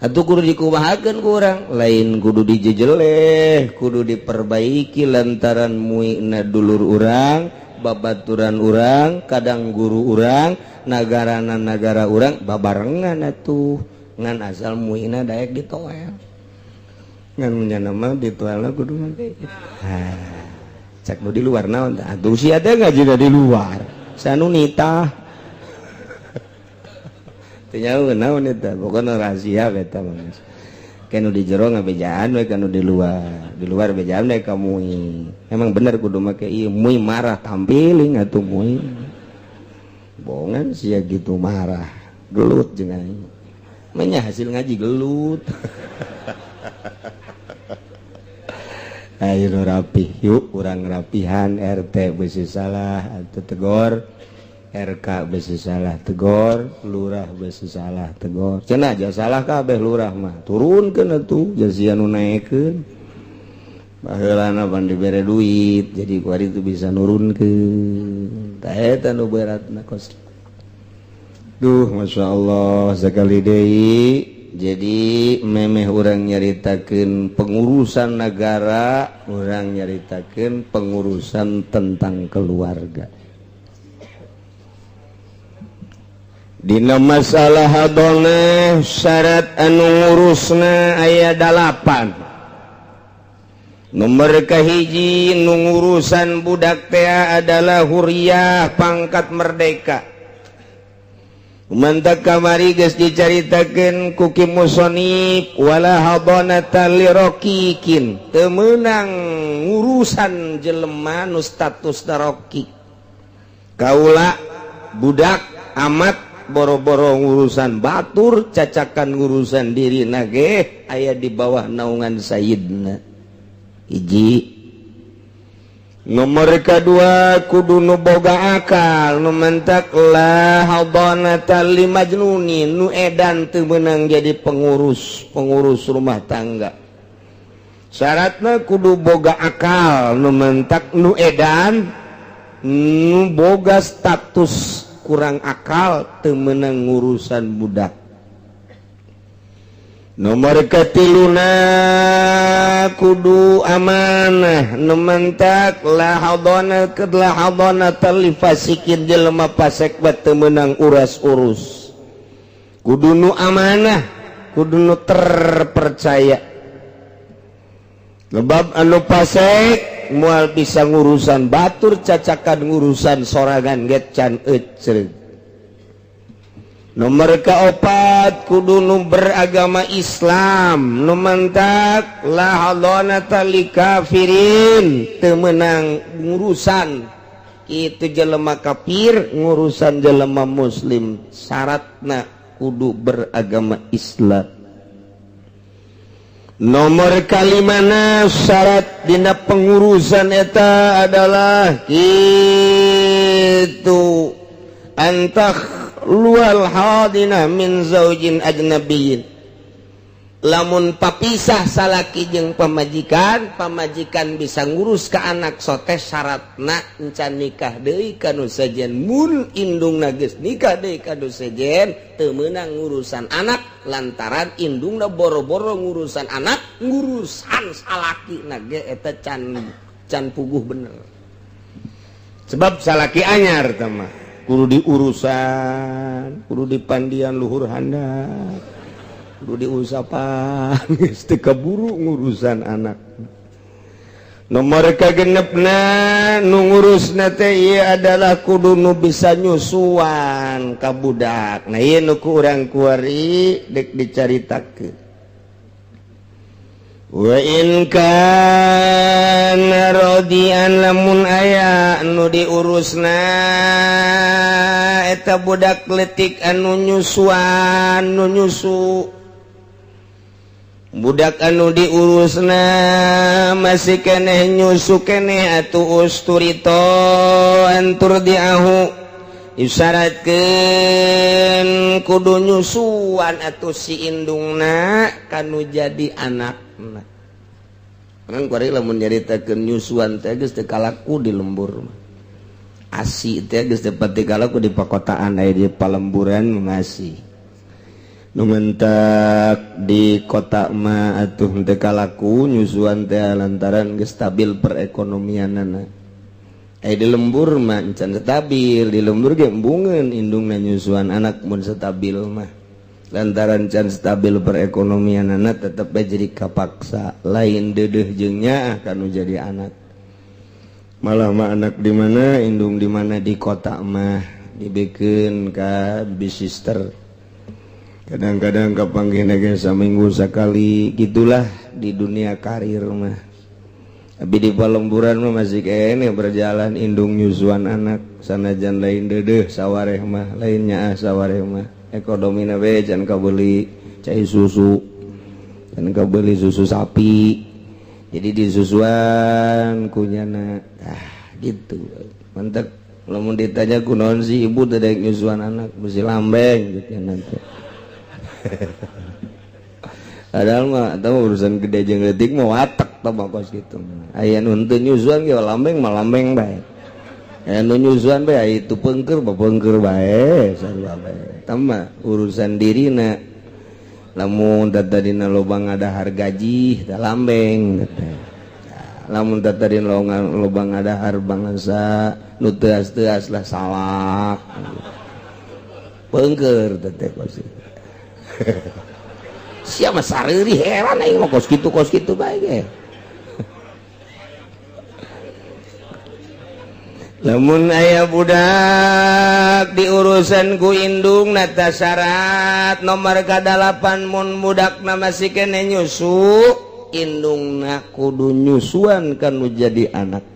Atuh kudu dikumahakeun ku urang, lain kudu dijejeleh, kudu diperbaiki lantaran muina dulur urang, babaturan urang, kadang guru urang, nagarana nagara urang babarengan atuh. Ngan asal muina daek ditoel. Ngan munyana mah ditoelna kudu mah. Ha. Cek nu di luar naon tah? Atuh sia teh ngaji di luar. Sanu nitah. Teu naon eta pokona rahasia eta mah. Kanu di jero ngabejaan we kanu di luar. Di luar bejaan we ka mui. Emang bener kudu make ieu mui marah tampiling atuh mui. Bohongan sia gitu marah. Gelut jeung aing. Menya hasil ngaji gelut. Ayo rapih yuk urang rapihan RT beusi salah atuh tegor. RK besi salah tegor, lurah besi salah tegor. Cenah aja salah kabeh lurah mah. Turunkeun atuh jasian nu naekeun. Baheulana pan dibere duit, jadi kuari itu bisa nurunkeun. Tah eta nu beratna kos. Duh, Masya Allah sekali deui. Jadi memeh urang nyaritakeun pengurusan negara, urang nyaritakeun pengurusan tentang keluarga. Dina masalah hadonah syarat anu ngurusna aya 8. Nomor kahiji nu ngurusan budak teh adalah huriyah pangkat merdeka. Mantak kamari geus dicaritakeun ku Ki Musonib wala hadonata lirokikin teu meunang ngurusan jelema nu statusna rokik. Kaula budak amat boro-boro ngurusan batur cacakan ngurusan diri nage aya di bawah naungan sayyidna. Hiji. Nomor kedua kudu nu boga akal nu mentak la hadanata li majnunin nu edan teu meunang jadi pengurus rumah tangga. Syaratna kudu boga akal nu mentak nu edan nu boga status kurang akal teu meunang ngurusan budak. Nomor katiluna kudu amanah nu mentak la hadana kedla hadana talifasikin jelema pasek teu meunang uras-urus. Kudu nu amanah, kudu nu terpercaya. Sebab anu pasek moal bisa ngurusan batur cacakan ngurusan sorangan ge can ecreug. Nomor keopat kudu nu beragama Islam nu mantak la hadonata li kafirin teu meunang ngurusan kitu jelema kafir ngurusan jelema muslim syaratna kudu beragama Islam. Nomor kalimana syarat dina pengurusan eta adalah kitu antah lual hadina min zaujin ajnabiyyin. Lamun papisah salaki jeung pamajikan, pamajikan bisa ngurus ka anak sote syaratna encan nikah deui ka nu sejen. Mun indungna geus nikah deui ka nu sejen teu meunang ngurusan anak lantaran indungna boro-boro ngurusan anak
Ngurusan salaki na ge eta can can puguh bener, sebab salaki anyar tah mah kudu diurusan, kudu dipandian luhur handap, kudu diusapan, geus teu kaburu ngurusan anak. Nomor kagenepna, nu ngurusna teh ieu adalah kudu nu bisa nyusuan ka budak. Nah, ieu nu ku urang kuari dek dicaritakeun. Wa in kana radian, lamun aya nu diurusna eta budak letik anu nyusuan, nu nyusu, budak anu diurusna masih keneh nyusu keneh, atuh usturito an turdiahu, isyaratkeun kudu nyusuan atuh si indungna kanu jadi anakna. Kan kuari lamun nyaritakeun nyusuan teh geus teu kalaku di lembur mah. Asi teh geus teu pati kalaku di pakotaan, aya di palemburan masih. Nu mentak di kota mah atuh teu kalaku nyusuan teh lantaran geus stabil perekonomianana. Eh, di lembur mah encan stabil, di lembur ge embungeun indungna nyusuan anak mun stabil mah. Lantaran can stabil perekonomianana, tetep bae jadi kapaksa lain deudeuh jeung nyaah kanu jadi anak. Malah mah anak di mana, indung di mana. Di kota mah dibekeun ka babysitter, kadang-kadang kapanggih ge saminggu sakali, gitulah di dunia karir mah. Tapi di palemburan mah masih kene berjalan indung nyusuan anak, sanajan lain deudeuh sawareh mah, lain nyaah sawareh mah. Ekonomi we can kabeli cai susu, can kabeli susu sapi, jadi disusuan kunyana. Ah, gitu. Mantap, lamun ditanya kunaon sih ibu teh nyusuan anak, mesti lambeng gitu nanti. Padahal mah atau urusan gede jeung leutik mah watek tah mah kos kitu. Aya nu henteu nyusuan ge lambeng mah lambeng bae. Aya nu nyusuan bae, aya itu pengker mah pengker bae, sarua bae. Tah mah urusan dirina. Lamun tadina loba ngadahar gaji tah lambeng teh. Lamun tadina loba ngadahar bangsa nu teuas-teuas lah salak. Pengker teh kos kitu. Siapa sariri heran aing mah kos kitu bae ge. Lamun aya budak diurusan ku indung nata, syarat nomor kadalapan, mun budakna masih kene nyusu, indungna kudu nyusuan kanu jadi anak.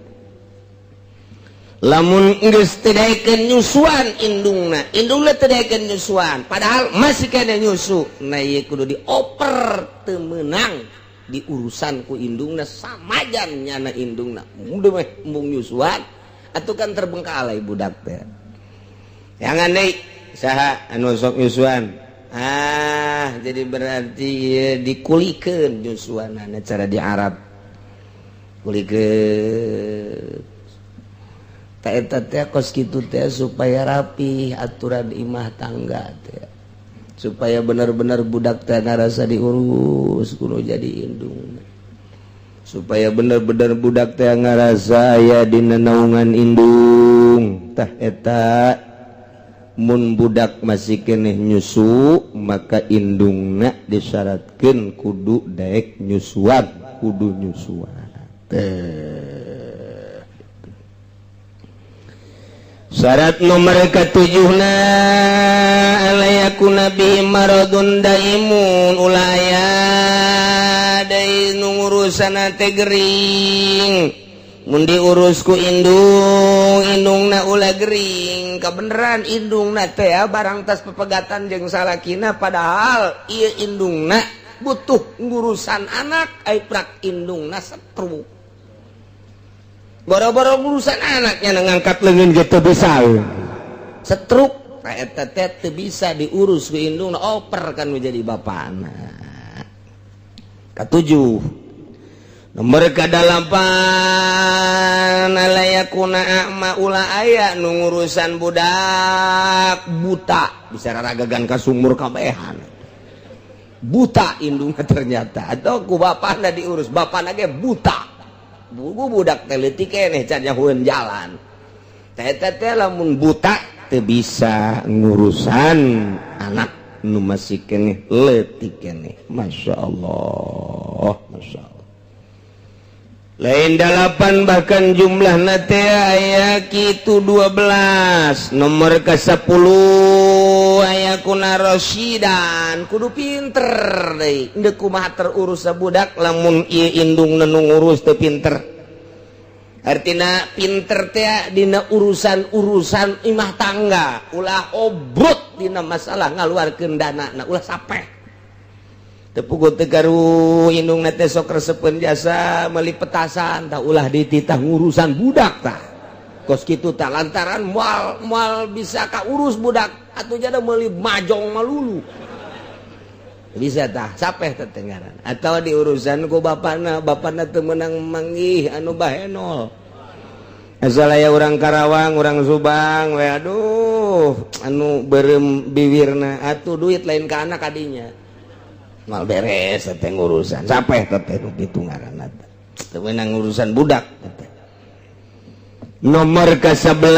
Lamun geus teu daekeun nyusuan indungna, indungna teu daekeun nyusuan padahal masih kene nyusu, nah ieu kudu dioper, teu meunang diurusan ku indungna samajan nyana indungna udah meh embung nyusuan atuh kan terbengkalai budak teh. Jangan deui saha anu sok nyusuan. Ah, jadi berarti ieu dikulikeun nyusuanana, cara di Arab kulikeun. Eta teh kos kitu teh supaya rapi aturan imah tangga teh, supaya benar-benar budak teh ngarasa diurus kudu jadi indung, supaya benar-benar budak teh ngarasa aya dina naungan indung. Tah eta mun budak masih keneh nyusu, maka indungna disyaratkeun kudu daek nyusuan, kudu nyusuan teh. Syarat nomor ketujuhna, alla yakuna bihi maradun daimun, ulah aya deui nu ngurusana teh gering. Mun diurus ku indung, indungna ulah gering. Kebeneran indungna teh barang tas pepegatan jeung salakina, padahal ieu indungna butuh ngurusan anak, ai prak indungna setruk. Boro-boro urusan anaknya, ngangkat lengan gitu bisa setruk. Eta teh teu bisa diurus ku indung, oper kan menjadi bapana. Ketujuh, nomor kedalapan, alla yakuna a'ma, ulah aya nu ngurusan budak buta, bisa raragagan ka sumur kabehan. Buta indungna ternyata, atau ku bapakna diurus, bapakna ge buta. Buku budak teh leutik keneh can nyahueun jalan. Teh teh lamun buta teu bisa ngurusan anak nu masih keneh leutik keneh. Masya Allah, Masya Allah. Lain dalapan, bahkan jumlah teh aya kitu 12. Nomor ke 10 aya kuna Rosyidan, kudu pinter deui. Deuk kumaha terurus budak lamun ieu indung nu ngurus teu pinter? Artina pinter teh dina urusan-urusan imah tangga, ulah obrot dina masalah ngaluarkeun dana, nah, ulah sapeh. Tepugu tegaru indung teh sok resepeun jasa meuli petasan tah, ulah dititah ngurusan budak tah. Kos kitu tah, lantaran moal moal bisa ka urus budak atuh jada meuli majong malulu bisa tah, sapeh teh ngaran. Atau di urusan ku bapana, bapana teu meunang manggih anu bahenol. Asal aya urang Karawang, urang Subang we, aduh, anu beureum biwirna atuh duit lain ka anak kadinya. Mal beres teh ngurusan, sampai teh nu kitu ngaranna, teu meunang urusan budak teh. Nomor ke-11,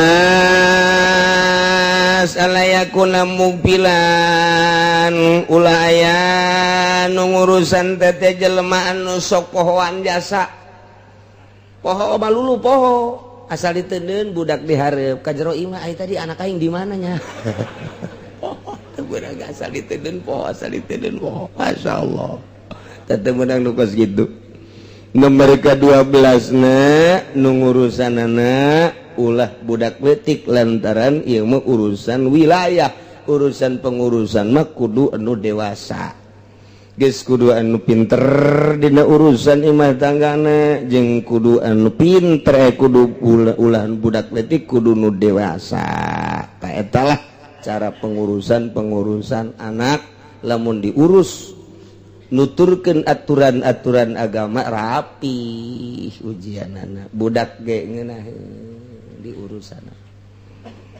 alla yakuna mughfilan, ulah aya nu ngurusan teh jelema anu sok pohoan jasa, poho malulu, poho asal diteundeun budak dihareup ka jero imah, "Ai tadi anak aing di mana nya?" Budak asal diteundeun poho, asal diteundeun poho. Masya Allah, teu meunang nu kos kitu. Nomor ke-12 na nu ngurusanana ulah budak leutik, lantaran ieu mah urusan wilayah, urusan pengurusan mah kudu anu dewasa geus, kudu anu pinter dina urusan imah tanggana, jeung kudu anu pinter, kudu ulah budak leutik, kudu nu dewasa. Tah, eta lah cara pengurusan pengurusan anak. Lamun diurus nuturkeun aturan-aturan agama, rapi ujian anak budak ge ngeunah diurusan.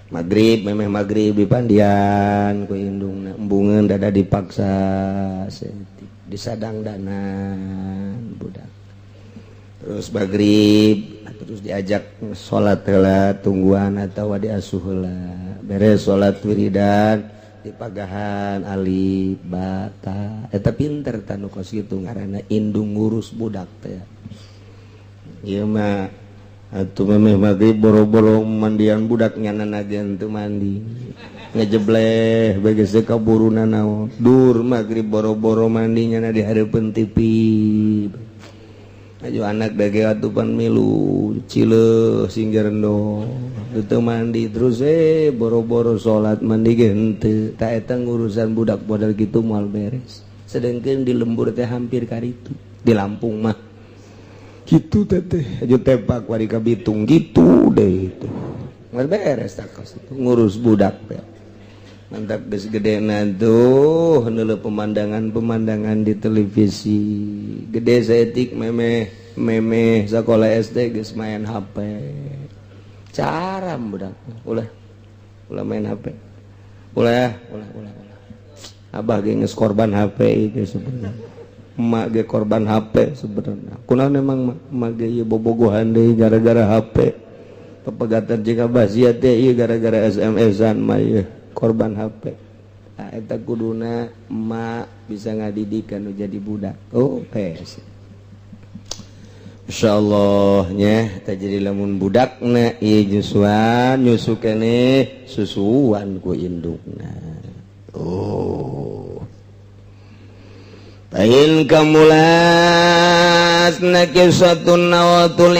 Maghrib, memeh maghrib dipandian ku indungna, embungeun dada dipaksa saeutik, disadang danan budak. Terus maghrib terus diajak salat heula, tungguan atawa diasuh heula. Beres salat, wiridan, dipagahan alif ba ta. Eta pinter tah nu kos kitu ngaranna indung ngurus budak teh. Ieu mah atuh memeh maghrib boro-boro mandian budak, nyana ge teu mandi, ngejebleh bae geus kaburu nanaon. Dur maghrib boro-boro mandi, nyana di hareupeun TV. Aju anak dage atupan milu cileuh sing jerendo teu mandi. Terus boro-boro salat, mandi ge henteu. Ta eta ngurusan budak model gitu moal beres. Sedangkan di lembur teh hampir karitu, di Lampung mah gitu teh. Aju tepak wari ka Bitung gitu deh, itu moal beres. Tak itu ngurus budak teh. Mantap geus gede tuh neuleuh pemandangan-pemandangan di televisi. Gede saeutik, memeh memeh sekolah SD geus main HP. Cara budak, ulah ulah main HP, ulah ulah ulah ulah. Abah ge geus korban HP ieu sebenarnya, emak ge korban HP sebenarnya. Kunaon emang emak ge ieu bobogohan deui gara-gara HP, pepegatan jeung abah sia teh ieu gara-gara SMS-an mah ieu korban HP. Nah, eta kuduna emak bisa ngadidik anu jadi budak. Oh, PS. Insyaallah nya teh jadi lamun budakna ieu nyusuan, nyusu keneh susuan ku indungna. Oh. Pain kamulat nakisatun nawatul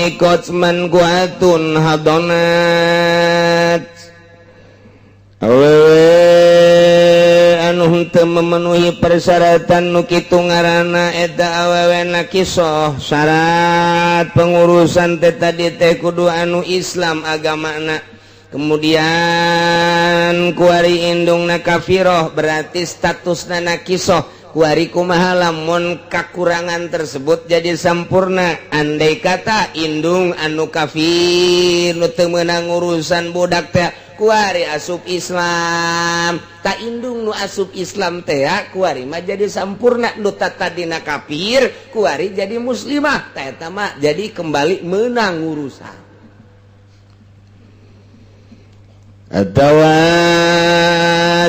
man kuatun hadonat, awewe anu henteu memenuhi persyaratan nu kitu ngaranna eta awewe nakisoh. Syarat pengurusan teh tadi teh kudu anu Islam agamana, kemudian kuari indungna kafiroh, berarti statusna nakisoh. Kuari kumaha lamun kakurangan tersebut jadi sampurna? Andai kata indung anu kafir nu teu meunang urusan budak teh kuari asup Islam, tah indung nu asup Islam teh kuari mah jadi sampurna. Nu tadina kafir kuari jadi muslimah, tah eta mah jadi kembali menang urusan. Atawa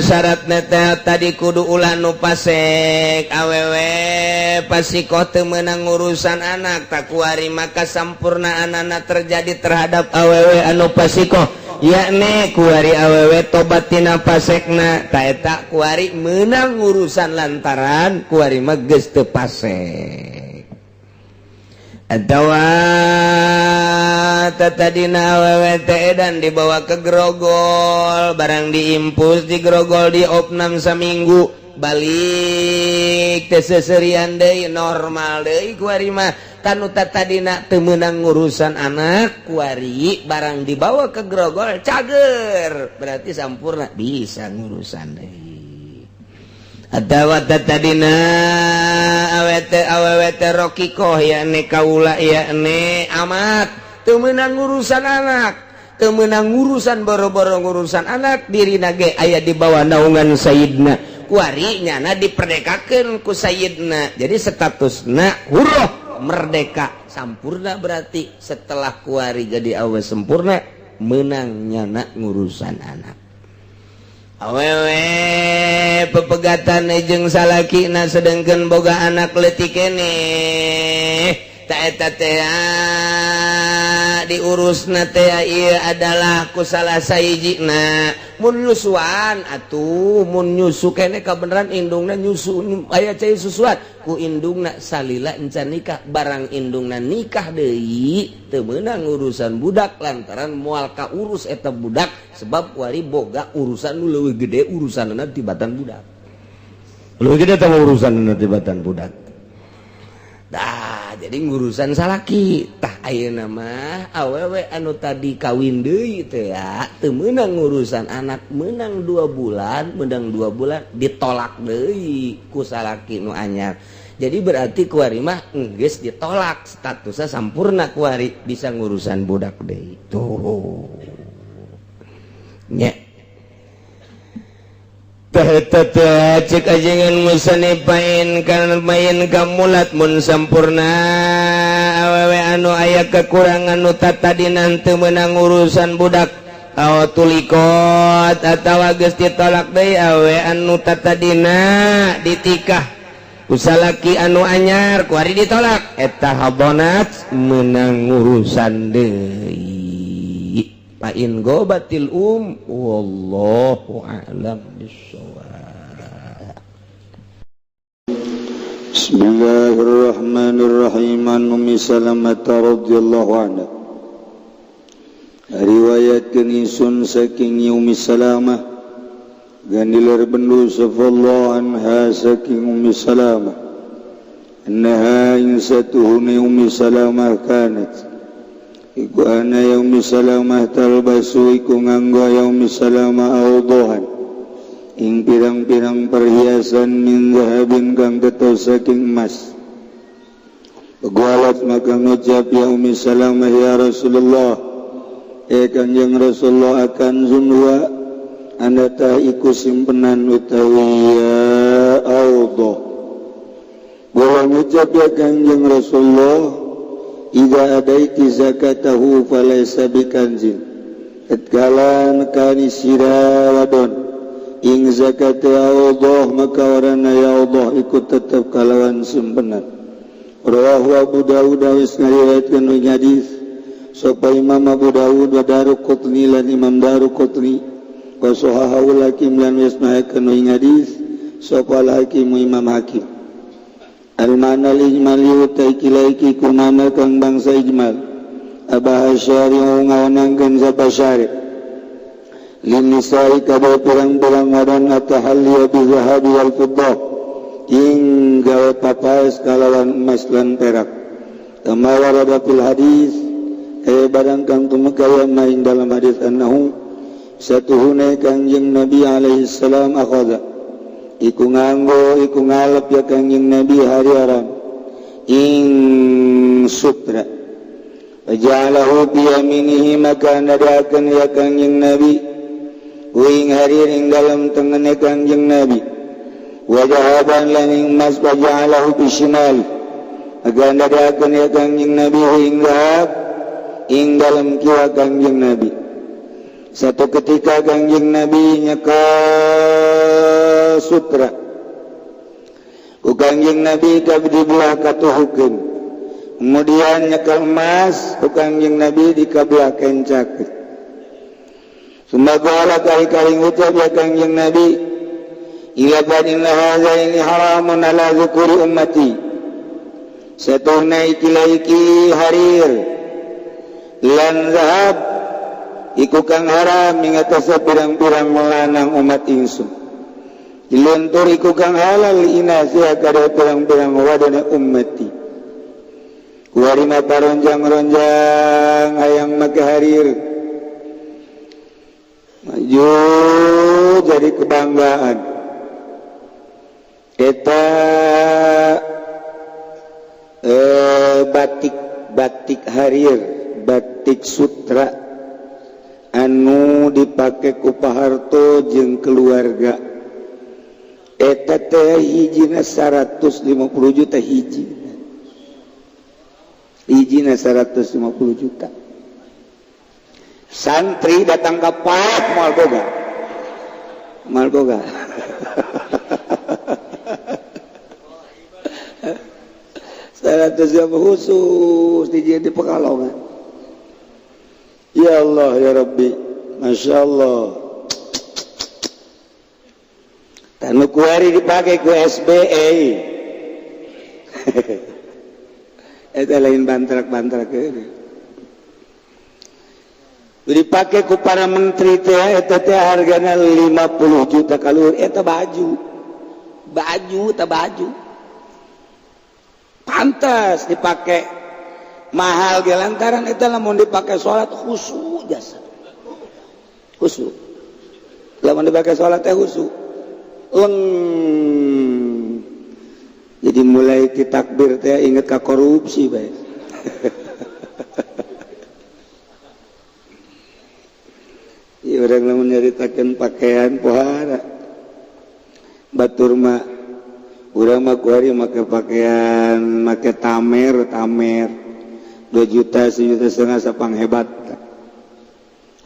syarat teh tadi kudu ulah nu pasek, awewe pasikoh teu meunang urusan anak, tah kuari maka sampurna anak terjadi terhadap awewe anu pasikoh, yakni kuari awewe tobat tina pasekna, ta eta kuari meunang urusan lantaran kuari mah geus teu pasek. Atawa tadina awewe teh dan dibawa ke grogol, barang diimpus di grogol, di opnam saminggu, balik teh seserian deui, normal deui kuari mah. Tanu tadina teu meunang urusan anak, kuari barang dibawa ke grogol cager, berarti sampurna bisa ngurusan deui. Atawa tadina awete awewe teh rokikoh, yakni kaula, yakni amat teu meunang urusan anak, teu meunang urusan boro-boro ngurusan anak, dirina ge aya di bawah naungan sayidna, kuari nyana diperdekakeun ku sayidna, jadi statusna hurroh, merdeka sampurna. Berarti setelah kuari jadi awe sempurna, menang nyana ngurusan anak. Awewe pepegatan jeung salakina sedengkeun boga anak leutik keneh, tah eta teh diurusna teh ieu adalah ku salah sahijina. Mun nyusuan atuh, mun nyusu keneh kabeneran indungna nyusu, aya cai susuan ku indungna salila encan nikah. Barang indungna nikah deui teu meunang urusan budak lantaran moal kaurus eta budak, sebab wari boga urusan nu leuwih gede urusanna tibatan budak, leuwih gede teh urusanna tibatan budak. Dah jadi ngurusan salaki. Tah ayeuna mah awewe anu tadi kawin deui teh ya teu meunang ngurusan anak, meunang 2 bulan, meunang 2 bulan ditolak deui ku salaki nu anyar. Jadi berarti kuari mah geus ditolak, statusnya sampurna, kuari bisa ngurusan budak deui tuh nya. Cek ajengan musanipain kan main kamulat, mun sampurna awewe anu aya kekurangan nu tadina teu meunang urusan budak, aw tulikot atawa geus ditolak deui awe anu tadina ditikah ku salaki anu anyar, kuari ditolak, eta habonat meunang urusan deui. Fa in gobatil um, wallahu a'lam bissawab.
Bismillahirrahmanirrahim. An Ummi Salamah radhiyallahu anha, riwayatkeun ingsun saking Ummi Salamah, ganiler bendu safallahu anha saking Ummi Salamah, annaha ing satuhuni Ummi Salamah, kanat iku ana ya Ummi Salamah, talbasu iku nganggo ya Ummi Salamah, awdahan ing pirang-pirang perhiasan, min zahabin kang tetos saking emas. Qalat maka ngucap ya Ummi Salamah, ya Rasulullah, eh Kanjeng Rasulullah, akanzun huwa, ana tah iku simpenan utawi ya awdah? Bola ngucap ya Kanjeng Rasulullah, idza adaiti zakatahu falaysa bikanzin. Tatkala nekani sira wadon ing zakat Allah, maka warana ya Allah ikut tetap kalawan simpenan. Rawahu Abu Dawud, wis ngariwayatkeun ing hadis sapa Imam Abu Dawud, wa Daruqutni lan Imam Daruqutni, wa sahahahu Hakim lan wis naikeun ing hadis sapa Hakim, Imam Hakim. Al ma'na al ijmali utai kilaiki kumana kang bangsa ijmal, abaha syari'u ngawenangkeun sapa syari' lin nisa'i kada pirang-pirang wadon, at-tahalli bi zahabi wal fiddah ing gawe papaes kalawan emas lan perak, kama warada fil hadis kaya barang kang tumeka maing dalam hadis, annahu satuhune Kangjeng Nabi alaihi salam akhadha
Iku nganggo iku ngalep ya Kangjeng Nabi hariran ing sutra. Waja'alahu bi yaminihi, maka ndadakeun ya Kangjeng Nabi ing harir ing dalam tengene Kangjeng Nabi. Wa dhahaban, lan ing emas, waja'alahu bi shimali, maka ndadakeun ya Kangjeng Nabi ing dhahab ing dalam kiwa Kangjeng Nabi. Satu ketika Kangjeng Nabi nyekel sutra ku Kangjeng Nabi di belah katuhukeun, kemudian nyekel emas ku Kangjeng Nabi di kabelah kencakeun. Summa qala, kali-kali ngucap ya Kangjeng Nabi, ila inna hadza ini haramun ala dzukuri ummati. Satuna iki iki harir lan zahab iku kang haram ing atase pirang-pirang lanang umat ingsun. Diluntur iku kang halal inasiha kada pirang-pirang wadone ummati. Kuari mah ronjang-ronjang hayang make harir maju jadi kebanggaan eta batik, batik harir, batik sutra anu dipake ku Pak Harto jeung keluarga eta teh hijina 150 juta, hiji hijina 150 juta. Santri datang ke pak moal boga, moal boga 100 khusus di di Pekalongan. Ya Allah, ya Rabbi, Masya Allah. Tanu kuari dipakai ku SBE eta lain bantrak-bantrak ini dipakai ku para menteri teh. Eta teh hargana 50 juta kaluhur eta baju, baju eta baju pantas dipakai mahal ge lantaran eta lamun dipakai salat khusyuk, jasa khusyuk. Lamun dipakai salat teh khusyuk leng. Jadi mulai ti takbir teh inget ka korupsi bae. Ieu urang lamun nyaritakeun pakaian pohara batur mah, urang mah kuari make pakaian make tamer, tamer 2 juta, sejuta setengah sapang hebat.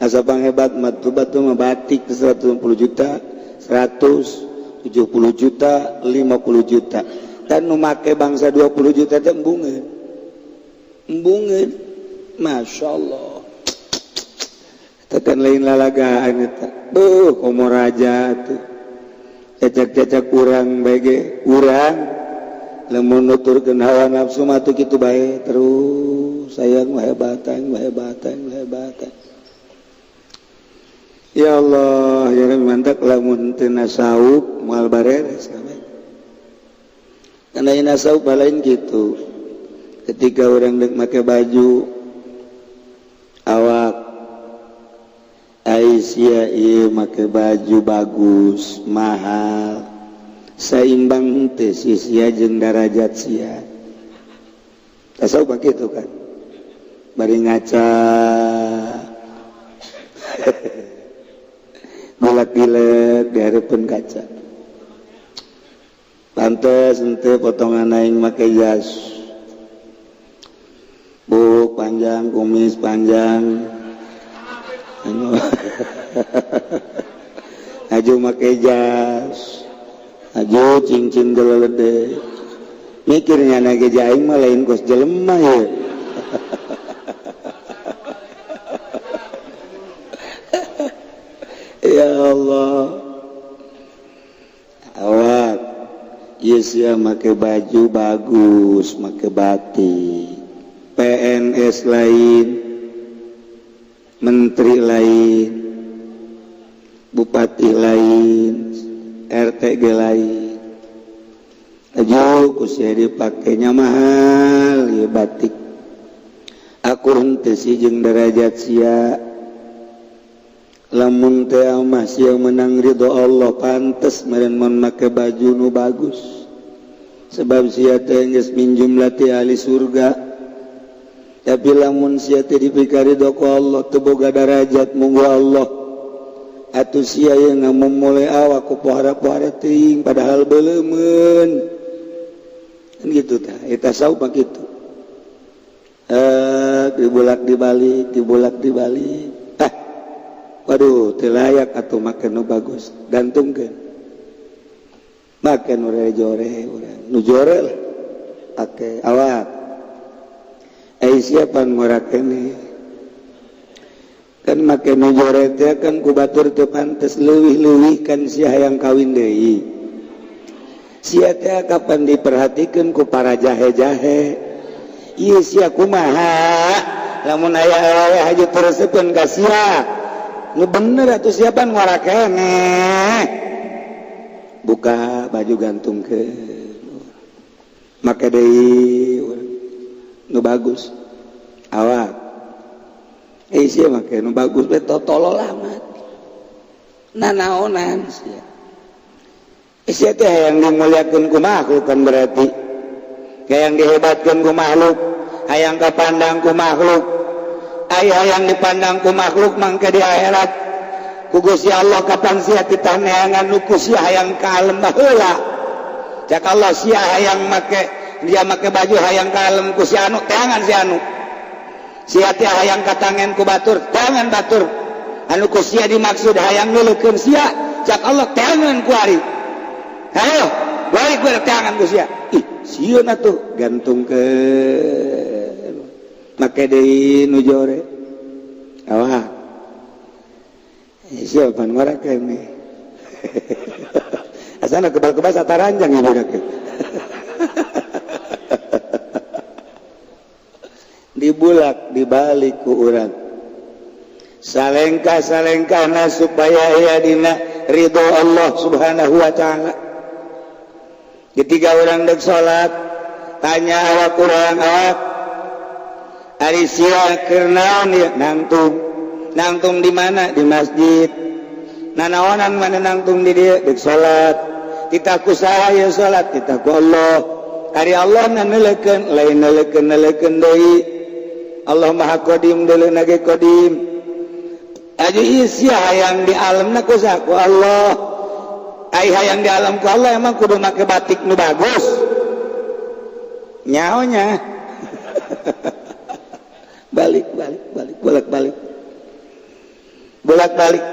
Asa hebat mah tuh batu mah batik 150 juta, 170 juta, 50 juta. Dan nu make bangsa 20 juta teh embungeun, embungeun. Masya Allah, tekan lain lalagaan eta. Beuh, komo raja tuh cacak-cacak urang bae, urang lamun nuturkeun hawa nafsu mah tuh kitu bae terus, sayang mah hebatan, mah hebatan, mah hebatan. Ya Allah ya Rabbi, mantap lamun teu nasaup moal bareres kabeh. Karena nasaup lain gitu. Ketika orang dek make baju awak Aisyah ieu make baju bagus mahal, seimbang teu si sia jeung darajat sia? Tasawuf gitu kan, bari ngaca gulak-gilek di hadapan kaca, pantes ente potongan aing make jas buk panjang, kumis panjang, anu aju make jas, aju cincin gelede, mikirnya nage aing mah lain kos jelema ya. Ya Allah, awak ieu sia make baju bagus, make batik, PNS lain, menteri lain, bupati lain, RTG lain, aju ku sia dipakainya mahal ya batik, akur henteu sih jeung derajat sia? Lamun teh mah sia menang ridho Allah, pantes meureun mun make baju nu bagus, sebab sia teh geus min jumlati ahli surga. Tapi lamun sia teh dipikari ku Allah, teu boga darajat munggu Allah, atuh sia yang ngamumule awak ku pohara-pohara teuing, padahal beuleumeun kan gitu. Tah, eta tasawuf mah kitu, eh, dibulak dibalik, dibulak dibalik. Ah, waduh, teu layak atuh make nu bagus, gantungkeun, make nu jore, urang nu jore lah pake awak. Eh, siapa ngora keneh kan make nu jore teh kan ku batur teu pantes, leuwih-leuwih kan sia hayang kawin deui. Sia teh kapan diperhatikeun ku para jahe-jahe? Ieu sia kumaha lamun aya awewe haju teresepeun ka sia nu bener atuh? Siapa ngora keneh, buka baju, gantungkeun, make deui nu bagus awak. Eh, sia make nu bagus we totolol amat, nanaonan sia? Eh, sia teh hayang dimuliakeun ku makhluk kan, berarti hayang dihebatkeun ku makhluk, hayang kapandang ku makhluk. Aya hayang dipandang ku makhluk, mangke di akhirat ku Gusti Allah kapan sia titah neangan nu ku sia hayang ka alem baheula? Cak Allah, sia hayang make, dia make baju hayang ka alem ku si anu, teangan si anu. Sia teh hayang katangen ku batur, teangan batur anu ku sia dimaksud hayang nuleukeun sia. Cak Allah, teangan ku ari, ayo balik gue teangan ku sia. Ih, sieun atuh, gantungkeun, make deui nu jore awak. Siapa ngora keneh? Asana kebal-kebal sataranjang ya budak. Dibulak dibalik ku urang, salengkah salengkahna supaya aya dina ridho Allah Subhanahu wa Ta'ala. Ketika orang dek salat, tanya awak urang, awak ari sia keur naon ieu? Nangtung. Nangtung di mana? Di masjid. Nanaonan mana nangtung di dieu? Dek salat. Titah ku saha ieu salat? Titah ku Allah. Ari Allah na neuleukeun, lain neuleukeun, neuleukeun deui. Allah Maha Qadim, deuleu ge qadim. Aja sia hayang di alamna ku saha? Ku Allah. Ai hayang di alam ku Allah, emang kudu make batik nu bagus nyaonya? Balik balik balik, bolak balik, bolak balik.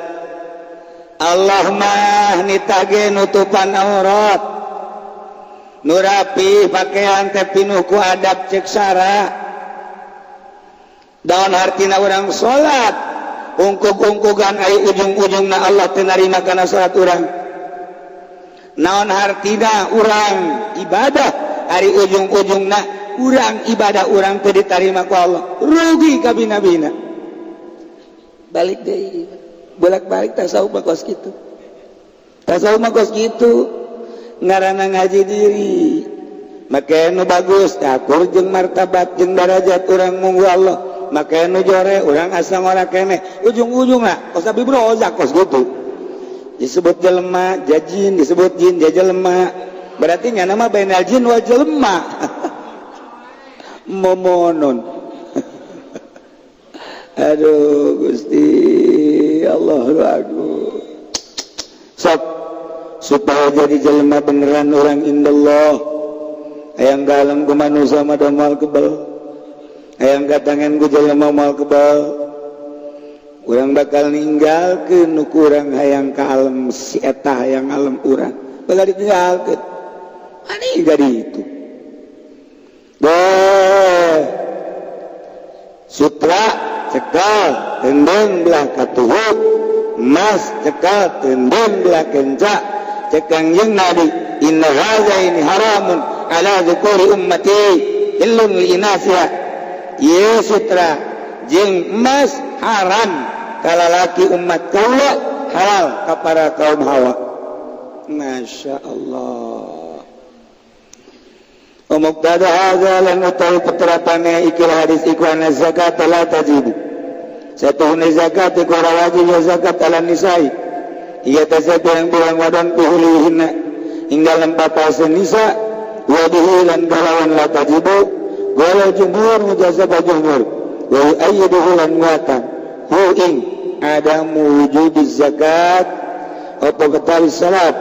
Allah mah nitah ge nutupan aurat nu rapi, pakaian teh pinuh ku adab, cek sara. Daun hartina urang salat ungkug-ungkugan, ai ujung-ujungna Allah teu narima kana salat urang? Naon hartina urang ibadah, ari ujung-ujungna urang ibadah urang teu ditarima ku Allah? Rugi kabina-bina. Balik deui, bolak-balik. Tasawuf mah kos kitu, tasawuf mah kos kitu, ngaranna ngaji diri. Make nu bagus akur jeung martabat jeung darajat urang munggu Allah. Make nu jore, urang asa ngora keneh, ujung-ujungna kos Abi Brozak kos gitu. Disebut jelema jajin, disebut jin jelema, berarti nya nama bainal jin wal jelema momonon. Aduh Gusti Allah, aduh. Sok supaya jadi jelema beneran orang indallah, hayang ka alam ku manusia mah moal kebel, hayang katangen ku jelema moal kebal. Urang bakal ninggalkeun nu kurang hayang ka alam, si eta hayang alam urang bakal ditinggalkeun. Ani jadi itu deh, sutra cekal tendeng belah katuhuk, emas cekal tendeng belah kenca. Cek Kangjeng Nabi, inna hadza ini haramun ala dzukuri ummati, illun li inasiha. Ieu sutra jeung emas haram kalalaki umat kaula, halal ka para kaum hawa. Masya Allah. Muqtada hadza lan utawi peterapane ikilah hadis iku anna zakat la tajibu. Satuhune zakat iku ora wajib ya zakat ala nisa'i. Iya teh pirang-pirang wadon fi hulihinna ing dalem papasen nisa wa bihi lan kalawan la tajibu qala jumhur mujazaba jumhur wa yu'ayyiduhu lan nguatan hu ing adamu wujudiz zakat apa betawi salat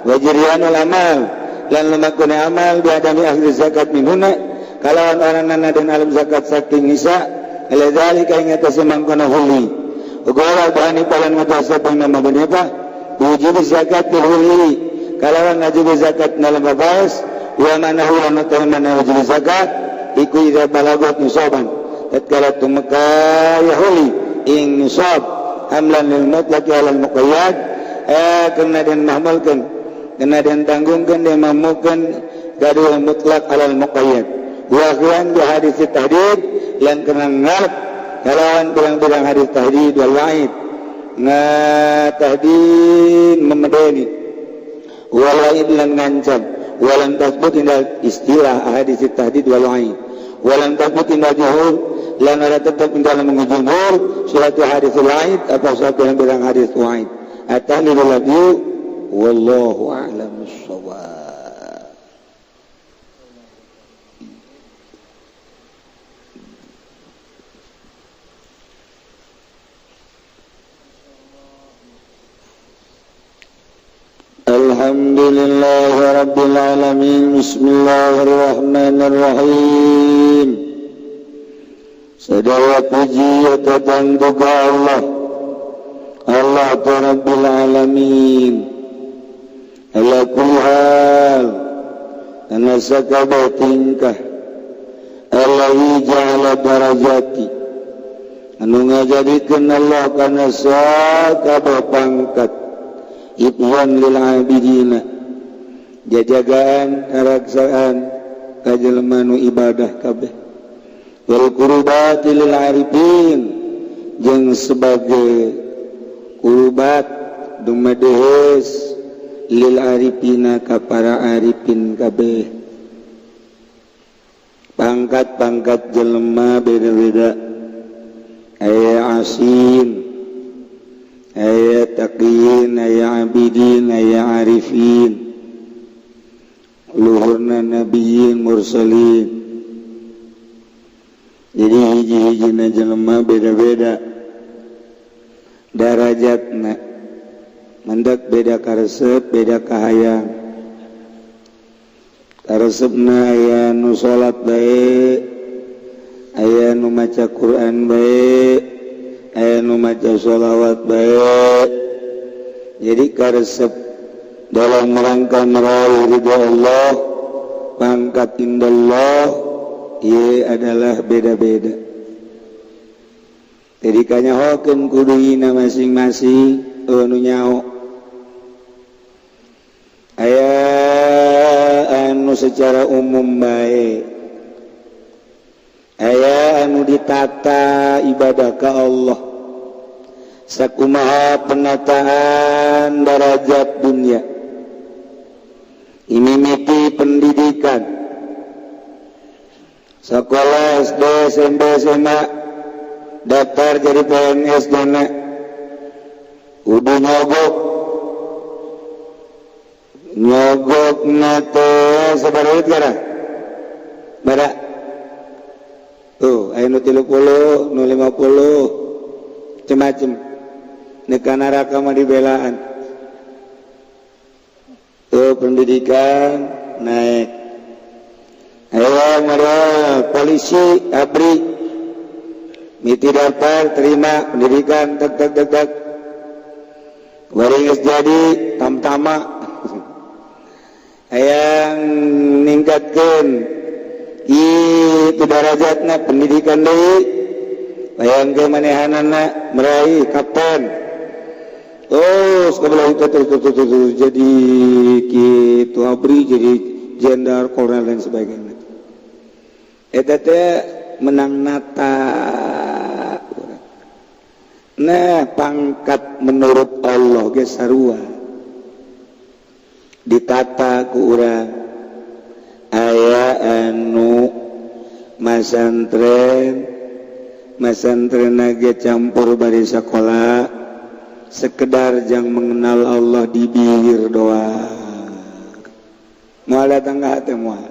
wa jiryanul amal lan lumakune amal bi adami ahli zakat minhuna kalawan oranana den alam zakat saking nisa ala zalika ing atase mangkono huli. Qala Abu Hanifah lan mujazaba Imam Abu Hanifah wujub zakat bil huli kalawan wajib zakat dalam babas wa manahu lan mana wajib zakat iku idza balagat nisaban tatkala tumeka ya huli ing nisab hamlan lil mutlaq ala al muqayyad kena den mahmulkeun kena den tanggungkeun den mamukeun gaduh mutlaq ala al muqayyad wa akhiran bi hadis tahdid lan kena ngalep kalawan pirang-pirang hadis tahdid wal wa'id nga tahdid memedeni wal wa'id lan ngancam walam tasbut indal istilah hadis tahdid wal wa'id walam tasbut indal juhur lan ora tetep ing dalam jumhur suatu hadis wa'id atau suatu yang bilang hadis wa'id at-tahlilul ladhi wallahu a'lam bissawab. Alhamdulillah Rabbil Alamin. Bismillahirrahmanirrahim. Sedaya puji datang duka Allah Allah Rabbil Alamin ala kulli hal kana sakabeh tingkah allazi ja'ala darajati anu ngajadikeun Allah kana sakabeh pangkat ibwan lil abidina jajagaan karaksaan ka jelema nu ibadah kabeh wal qurbati lil arifin jeung sebagai kurbat dumadehes lil arifina ka para arifin kabeh. Pangkat-pangkat jelema beda-beda, aya asin, aya taqiyin, aya abidin, aya arifin, luhurna nabiyyin mursalin. Jadi hiji-hijina jelema beda-beda darajatna, mendak beda karesep, beda kahayang. Karesepna aya nu salat bae, aya nu maca Quran bae, aya nu maca sholawat bae. Jadi karesep dalam rangka meraih ridha Allah, pangkat indallah, ieu adalah beda-beda. Jadi kanyahokeun kuduina masing-masing nu nyaho. Aya anu secara umum bae, aya anu ditata ibadah ka Allah sakumaha penataan darajat dunia. Ini mimiti pendidikan sekolah SD, SMP, SMA, daftar jadi PNS dana udah nyogok nyogok nate sabaraha duit gara bara tuh aya nu 30 nu 50 macem-macem nekan neraka mah dibelaan. Tuh pendidikan naik, ayo model polisi ABRI miti daftar terima pendidikan tek tek tek tek waringis jadi tamtama. Hayang ningkatkeun itu darajatna pendidikan deui, hayang ke manehanana meraih kapten terus kebelah itu terus terus terus, terus jadi kitu ABRI jadi jenderal kolonel dan sebagainya. Eta teh menang nata. Nah pangkat menurut Allah ge sarua ditata ku urang. Aya anu masantren Masantren ge campur bari sekolah, sekedar jang mengenal Allah di bibir doang. Moal datang ke hati, moal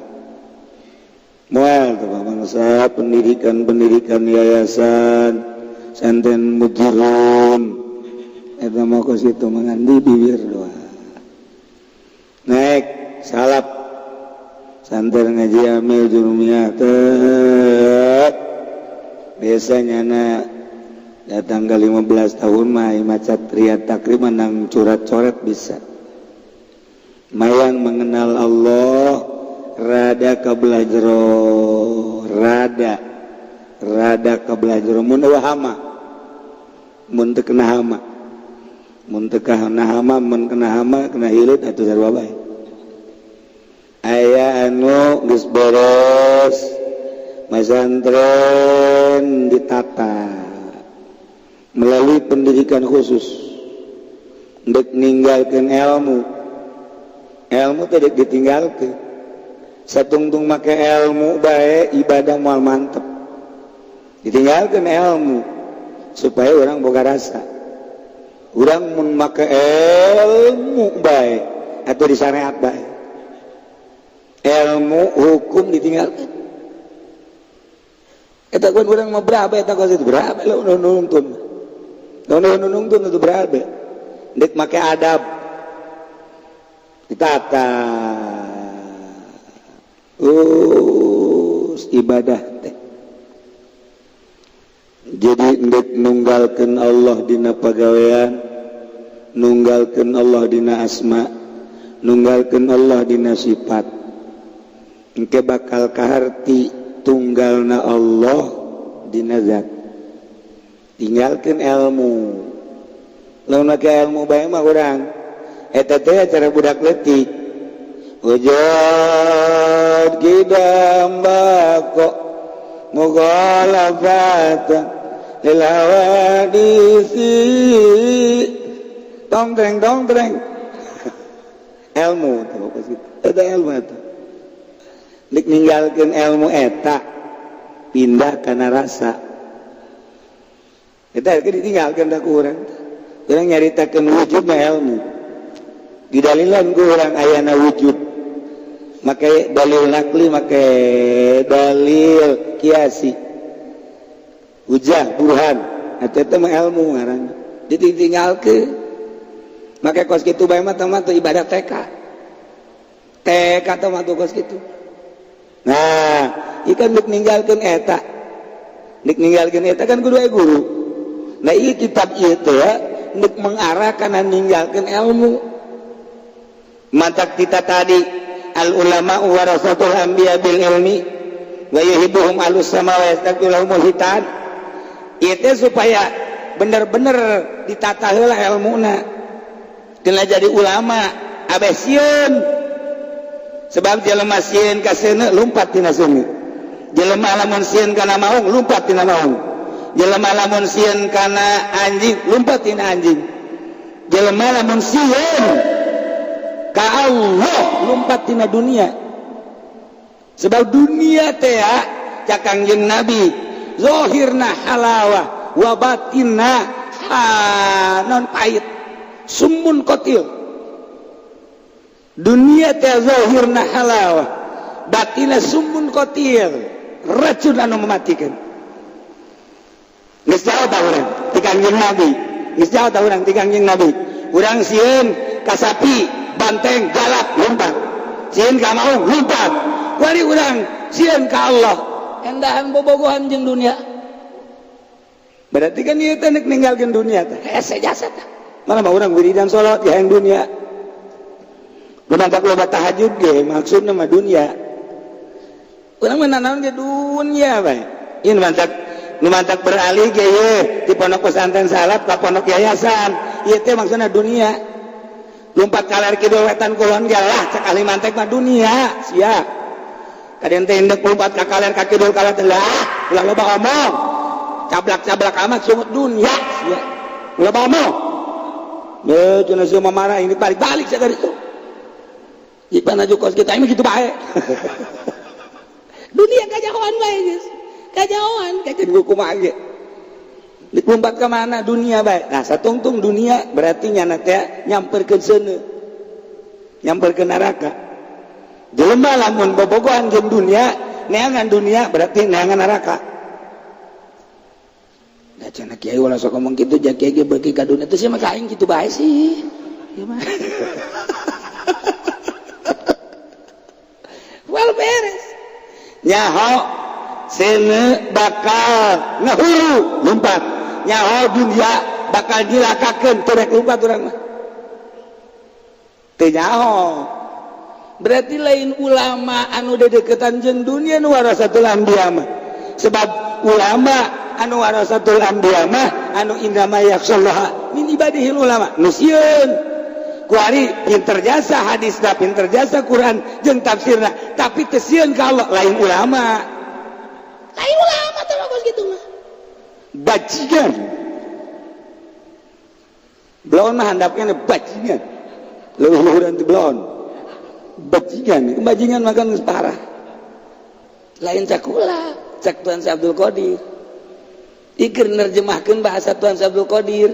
moal tuh bangsa pendidikan pendidikan yayasan santen mujirun eta mau ke situ mengandi bibir doang. Naik salap santen ngaji amil jurumiyah teh biasanya na datang ke 15 tahun mah maca Riyad Takrib menang curat-coret bisa. Mayang mengenal Allah rada kabelah jero, rada rada kabelah jero, mun eueuh hama, mun teu kena hama, mun teu kena hama, mun kena hama, kena hileud atuh sarua bae. Aya anu geus beres masantren, ditata melalui pendidikan khusus untuk ninggalkan ilmu. Ilmu tidak ditinggalkan, satungtung make ilmu baik ibadah moal mantep. Ditinggalkan ilmu supaya orang boga rasa orang mun make ilmu baik atau di syariat baik, ilmu hukum ditinggalkan. Eta kan urang mah berapa eta kos itu berapa lo nungtun nungtun itu berapa dek make adab ditata us ibadah teh. Jadi ndek nunggalkeun Allah dina pagawean, nunggalkeun Allah dina asma, nunggalkeun Allah dina sifat, engke bakal kaharti tunggalna Allah dina zat. Tinggalkeun ilmu. Lamun make ilmu bae mah urang eta teh acara budak leutik, wujud qidam baqa mukhalafatan lil hawadisi, tong treng tong treng. Ilmu tuh gitu, eta ilmu eta dik ninggalkeun ilmu, eta pindah karena rasa eta ditinggalkeun. Da ku urang, urang nyaritakeun wujud mah ilmu, didalilan ku urang ayana wujud make dalil nakli, make dalil kiasi, hujah, burhan. Eta teh mah ilmu ngaranna ditinggalkeun. Make kos kitu bae mah mah ibadah TK TK teh mah kos kitu. Nah, ikan dik ninggalkeun eta, dik ninggalkeun eta kan kudu aya guru. Nah, ieu kitab ieu teh dik mengarah kana ninggalkeun ilmu. Mantak kita tadi, al ulama warasatul anbiya bil ilmi wa yuhibbuhum ahlus sama wa yastaqbilahumul hitan. Itu supaya bener-bener ditata heula ilmuna, kena jadi ulama abeh sieun, sebab jelema sieun ka seuneu lumpat tina seuneu, jelema lamun sieun kana maung lumpat tina maung, jelema lamun sieun kana anjing lumpat tina anjing, jelema lamun sieun ka Allah lumpat tina dunia. Sebab dunia teh cak Kangjeng Nabi zahirna halawah wa batinna ha, non pahit, summun qatil. Dunia teh zahirna halawah, batinna summun qatil, racun anu mematikan. Geus jauh tah urang ti Kangjeng Nabi, geus jauh tah urang ti Kangjeng Nabi. Urang sieun ka sapi, banteng, galak, lompat. Sieun ka maung, lompat. Wali urang sieun ka Allah,
endahan bobogohan jeung dunia.
Berarti kan ieu teh nek ninggalkeun dunia teh
hese jasa teh.
Mana mah urang wiridan salat ya yang dunia. Lumantak loba tahajud ge maksudna mah dunia. Urang mah nanaon ge dunia bae. Ieu mantak nu mantak beralih ge ye di pondok pesantren salaf ka pondok yayasan. Ieu teh maksudna dunia. Lompat kaler kidul wetan kulon ge lah cek ahli mantek mah dunia sia. Kaden teh endek lompat ka kaler ka kidul kaler teh lah ulah loba omong. Cablak-cablak amat sungut dunia sia. Ulah loba omong. Ye cenah sia marah ini balik-balik sia dari itu. Ipan aja kos kita ini gitu bae.
Dunia kajauhan bae geus. Kajauhan.
Kajian kumaha ge. Lompat ke mana dunia baik. Nah, satungtung dunia berarti nyana teh nyamperkeun seuneu. Nyamperkeun neraka. Jelema lamun bobogohan jeung dunia, neangan dunia berarti neangan neraka. Da cenah kiai ulah sok ngomong kitu, ja kiai ge beuki ka dunia teh sia mah ka aing kitu bae sih. Ieu mah. Wal beres. Nyaho seuneu bakal ngahuru lompat. Nyaho dunia bakal dilakakeun teu rek lumpat urang mah. Teu nyaho. Berarti lain ulama anu dedeketan jeung dunia nu warasatul anbiya mah. Sebab ulama anu warasatul anbiya mah anu indama yakhshallaha min ibadihil ulama. Nu sieun kuari pinter jasa hadisna, pinter jasa Quran jeung tafsirna, tapi teu sieun ka Allah, lain ulama. Lain ulama teh bagus kitu mah. Bajingan belon mah handapnya bajingan leluhuran di belon bajingan bajingan makan geus parah lain cakula cak Tuan Abdul Qadir ikir nerjemahkeun bahasa Tuan Abdul Qadir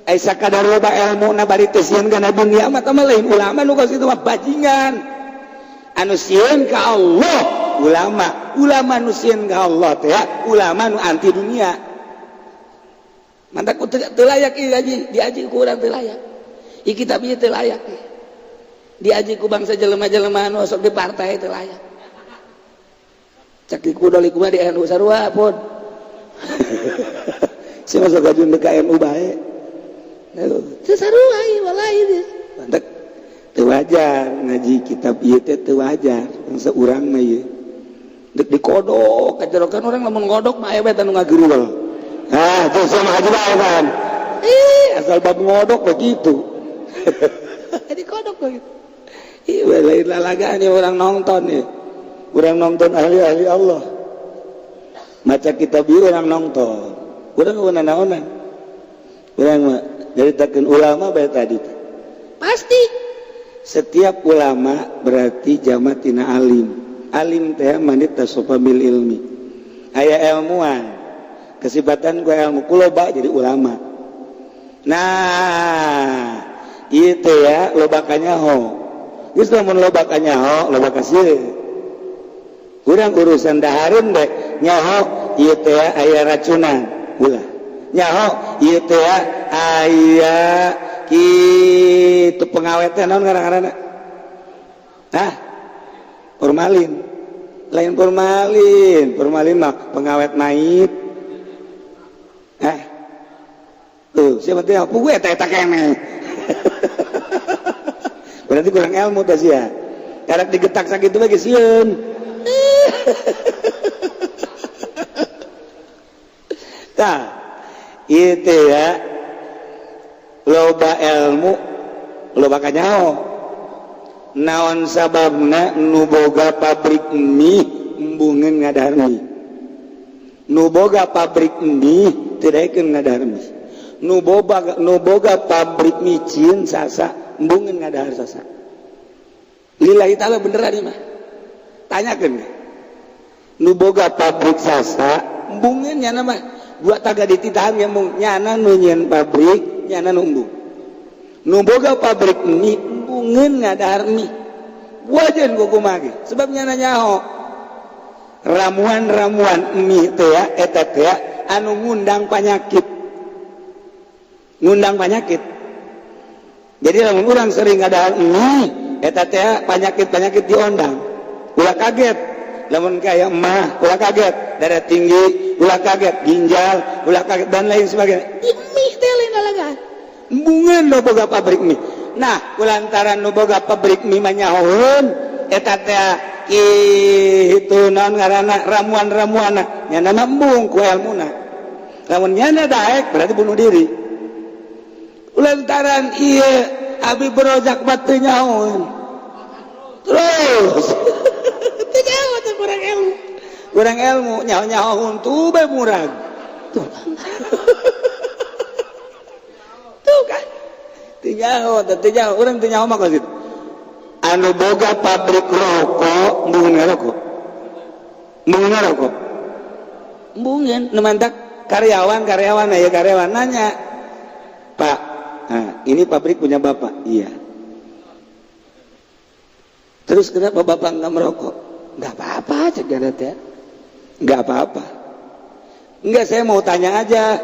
ai sakadar loba ilmu na bari teu sieun kana dunia mah tah lain ulama nu kos kitu mah bajingan anu sieun ka Allah ulama ulama nu sieun ka Allah teh ulama nu anti dunia. Mantak teu layak ieu diaji, diaji ku urang teu layak. Ieu kitab ieu teu layak. Diaji ku bangsa jelema-jelema anu sok di partai teu layak. Cek ku doli kumaha di NU sarua pun. Si masuk gajun di KNU bae. Teu sarua ieu walai ieu. Mantak teu wajar ngaji kitab ieu teh teu wajar bangsa urang mah ieu. Dek dikodok, kajerokan urang lamun ngodok mah aya bae anu ngageruwel. Ah, tuh sama haji bae kan. Ih, asal bab ngodok begitu. Dikodok begitu. Ih, lain lalagaan nih orang nonton nih. Orang nonton ahli-ahli Allah. Maca kitab ieu orang nonton. Urang naonan. Urang mah nyaritakeun ulama bae tadi. Pasti setiap ulama berarti jama tina alim. Alim teh manit tasofa bil ilmi. Aya ilmuwan. Kesibatan gue ilmu kuloba jadi ulama. Nah, itu ya loba kanyaho. Geus lamun loba kanyaho, loba kasih. Kurang urusan dahareun deh nyaho ieu teh aya racunan ulah. Nyaho ieu teh aya kitu pengawet teh naon ngaran-ngaranna? Hah? Formalin. Lain formalin, formalin mah pengawet mayit. Tuh, siapa teh apa gue eta kene. Berarti kurang ilmu teh sia. Karek digetak sakitu mah geus sieun. Tah, ieu teh ya loba ilmu, loba kanyaho. Naon sababna nu boga pabrik mie embungeun ngadahar mie. Nu boga pabrik mie teu daekeun ngadahar mie. Nu boga pabrik micin sasa embungeun ngadahar sasa. Lillahi ta'ala beneran ieu mah. Tanyakeun ge. Nu boga pabrik sasa embungeun nyana mah dua taga dititahan ge mung nyana nu nyieun pabrik nyana nu embung. Nu boga pabrik mie embungeun ngadahar mie. Wajan kumaha ge sebab nyana nyaho. Ramuan-ramuan mie teh ya eta teh anu ngundang penyakit. Ngundang penyakit. Jadi lamun urang sering ngadahar mie eta teh penyakit-penyakit diondang. Ulah kaget lamun kaya emah, ulah kaget darah tinggi, ulah kaget ginjal, ulah kaget dan lain sebagainya. Di mie teh lain lalagaan. Embungeun nu boga pabrik mie. Nah, kulantaran nu boga pabrik mie mah nyahoeun eta teh kitu naon ngaranna ramuan-ramuanna nyana mah embung ku elmuna. Lamun nyana daek berarti bunuh diri. Lantaran ieu abi berojak mah teu nyahoeun. Terus teu nyaho teh kurang ilmu. Kurang ilmu nyaho-nyaho huntu bae murag. Tuh. Tuh kan. Teu nyaho teh teu nyaho urang teu nyaho mah kos kitu. Anu boga pabrik rokok embungeun ngarokok. Embungeun ngarokok. Embungeun nu mantak Karyawan, karyawan ya, karyawan nanya, "Pak, nah, ini pabrik punya Bapak?" "Iya." "Terus kenapa Bapak nggak merokok?" "Nggak apa-apa," cek ya. "Nggak apa-apa." "Enggak, saya mau tanya aja,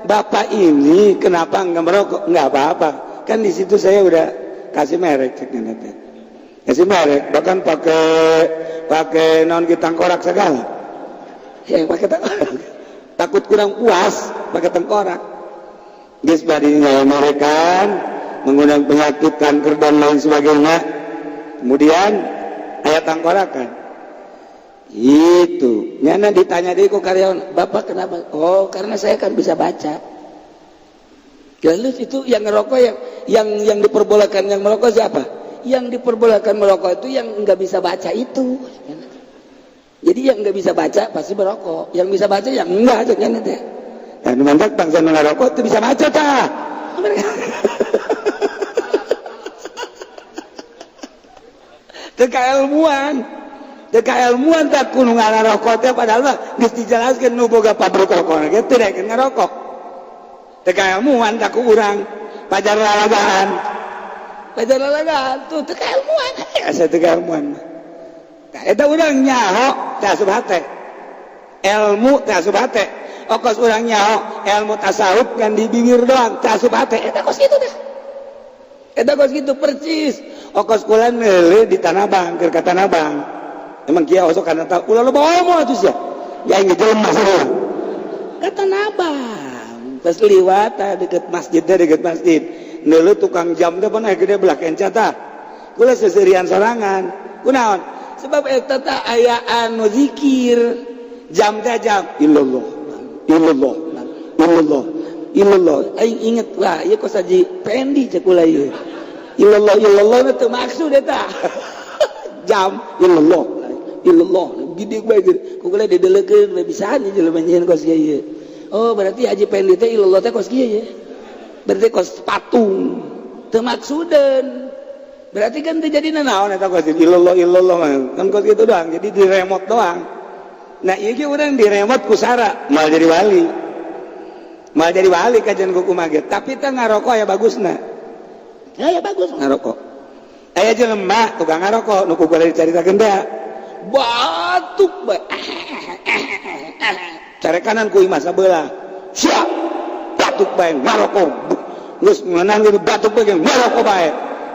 Bapak ini kenapa nggak merokok?" "Nggak apa-apa. Kan di situ saya udah kasih merek," cek ya. Kasih merek, bahkan pakai pakai non kita tengkorak segala. Ya, pakai tengkorak. Takut kurang puas, pakai tengkorak. Geus bari mereka mengundang penyakit kanker dan lain sebagainya. Kemudian aya tangkorakan. Itu nyana ditanya deh ku karyawan, "Bapak kenapa?" "Oh, karena saya kan bisa baca." Lalu itu yang ngerokok, yang diperbolehkan yang merokok siapa? Yang diperbolehkan merokok itu yang nggak bisa baca itu. Jadi yang nggak bisa baca pasti merokok, yang bisa baca yang enggak jangan itu. Dan mantap bangsa ngerokok itu bisa baca tah. Teu kailmuan, teu kailmuan tak kudu ngarokok teh, padahal mah geus dijelaskeun nu boga pabrik rokok ge teu daek ngarokok. Teu kailmuan tak ku urang pajar lalagaan. Pajar lalagaan tuh teu kailmuan. Asa teu kailmuan mah. Tah eta urang nyaho teh asup hate. Ilmu teh asup hate. Okos urang nyaho ilmu tasawuf kan di bibir doang teh asup hate. Eta kos kitu teh. Eta kos kitu percis. Okos kula neuleuh di Tanah Abang, keur ka Tanah Abang. Emang kieu osok kana tahu ulah loba omong atuh sia. Ya aing jelema sarua. Ka Tanah Abang. Pas liwat deket masjid teh, deket masjid. Neuleuh tukang jam teh pernah gede belah kenca tah. Kula seserian sorangan. Kunaon? Sebab eta teh aya anu zikir. Jam teh jam illallah. Illallah. Illallah. Illallah. Aing inget lah, ieu kos Haji Pendi cek kula ieu. Illallah illallah itu maksud eta. Jam illallah. Illallah. Gede bae gitu. Ku kula didelekeun we bisaan jelema nyieun kos kieu. Oh, berarti Haji Pendi teh illallah teh kos kieu ya. Berarti kos patung. Teu maksudeun. Berarti kan teu jadi naon eta kos illallah illallah kan kos kitu doang. Jadi di remote doang. Nah, ieu ge urang di remote ku sara moal jadi wali. Moal jadi wali kajian ku kumaha ge. Tapi teh ngarokok aya bagusna. Ya, ya bagus ngarokok. Aya jelema tukang ngarokok nu ku boleh dicaritakeun teh. Batuk bae. Carekanan ku imah sabelah. Siap. Batuk bae ngarokok. Geus ngeunang gitu batuk bae ngarokok bae.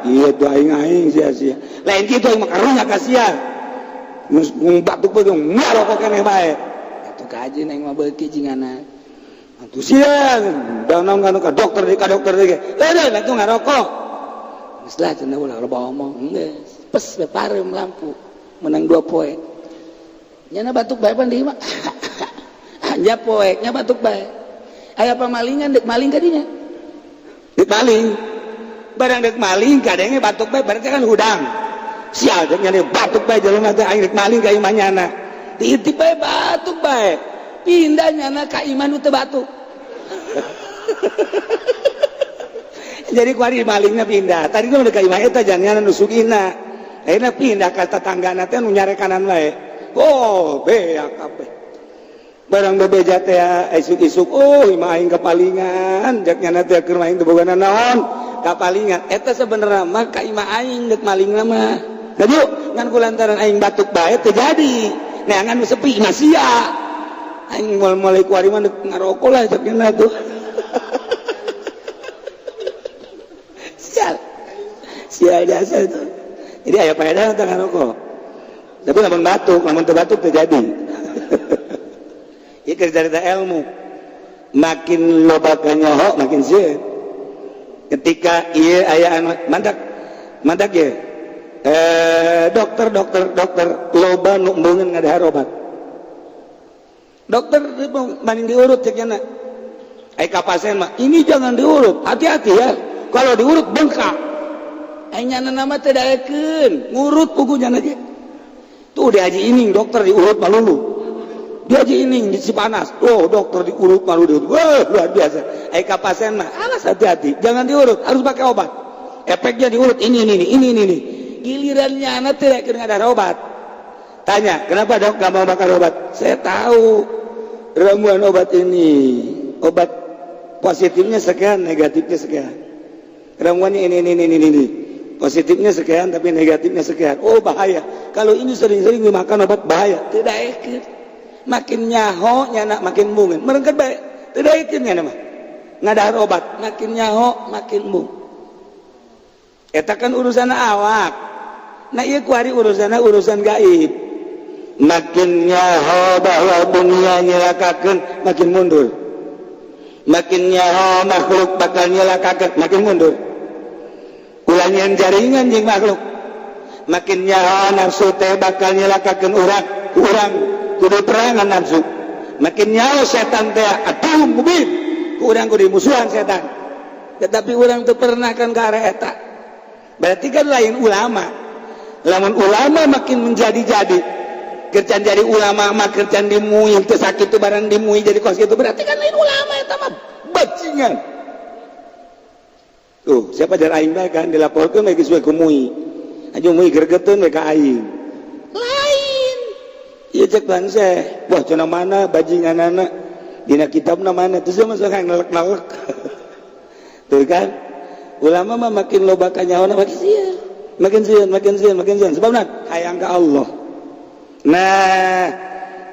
Ieu tuh aing aing sia-sia. Lain kitu aing mah karunya ka sia. Geus batuk bae ngarokok keneh bae. Atuh kaji aing mah beuki cingana. Atuh sia, danang kan ka dokter di ka dokter di. Lain atuh ngarokok. Geus lah cenah ulah loba omong. Geus, pes we pareum lampu. Menang 2 poe. Nyana batuk bae pan di imah. Anja poek nya batuk bae. Aya pamalingan dek maling ka dinya. Dek maling. Barang dek maling kadenge batuk bae berarti kan hudang. Sial dek nyana batuk bae jelema teh aing dek maling ka imah nyana. Diintip bae batuk bae. Pindah nyana ka imah nu teu batuk. Jadi kuari malingna pindah. Tadi mah ka imah eta jangan nu sugihna. Ayeuna pindah ka tetanggana teh nu nyarekanan wae. Oh, beak kabeh. Barang bebeja teh isuk-isuk, oh imah aing kapalingan, jak nyana teh keur main teu boga naon, kapalingan. Eta sebenarnya mah ka imah aing deuk malingna mah. Laju ngan kulantaran aing batuk bae teu jadi. Neangan nu sepi mah sia. Aing mulai kuari mah deuk ngarokok lah cek nyana tuh. Sial. Sial jasa itu. Jadi aya faedah teh ngarokok. Tapi lamun batuk, lamun teu batuk teu jadi. Ieu keur carita ilmu. Makin loba kanyoho makin sieun. Ketika ieu aya anu mantak mantak ye. Dokter dokter dokter loba nu embungeun ngadahar obat. Dokter maning diurut cek nyana. Ai ka pasien mah ini jangan diurut, hati-hati ya. Kalau diurut bengkak. Ai nyana nama teu daekeun, ngurut pugu nyana ge. Tuh di Haji Ining dokter diurut malulu. Di Haji Ining di Cipanas, oh dokter diurut malulu. Wah, luar biasa. Ai ka pasien mah alas hati-hati, jangan diurut, harus pakai obat. Efeknya diurut ini ini ini ini ini. Giliran nyana teu daekeun ngadahar obat. Tanya, kenapa dok gak mau makan obat? Saya tahu. Ramuan obat ini, obat positifnya sekian, negatifnya sekian. Ramuannya ini, positifnya sekian tapi negatifnya sekian. Oh, bahaya kalau ini sering-sering dimakan obat, bahaya. Tidak ikut, makin nyaho nyana makin mungkin merengket baik. Tidak ikut nyana mah ngadahar obat, makin nyaho makin mung. Eta kan urusan awak. Nah, iya, kuari urusan urusan gaib.
Makin nyaho bahwa dunia nyelakakeun, makin mundur. Makin nyaho makhluk bakal nyelakakeun, makin mundur. Ulah nyieun jaringan jeung makhluk. Makin nyaho nafsu teh bakal nyelakakeun urang, urang kudu perangan nafsu. Makin nyaho setan teh aduh mubin, ku urang kudu musuhan setan.
Tetapi urang tuh pernah kan ke arah eta, berarti kan lain ulama.
Lamun ulama makin menjadi-jadi, kerjaan jadi ulama mah kerjaan dimui teu sakitu barang dimui jadi kos gitu, berarti kan lain ulama, eta mah bajingan.
Tuh, siapa jar aing bae kan dilaporkeun we geus we ku MUI aja, MUI gregeteun we ka aing. Lain ieu cek bangsa, wah, cenah mana bajinganana dina kitabna mana? Terus mah sok ngelek-ngelek. Tuh kan, ulama mah makin loba kanyahoana makin sieun, makin sieun, makin sieun, makin sieun. Sebabna hayang ka Allah.
Nah,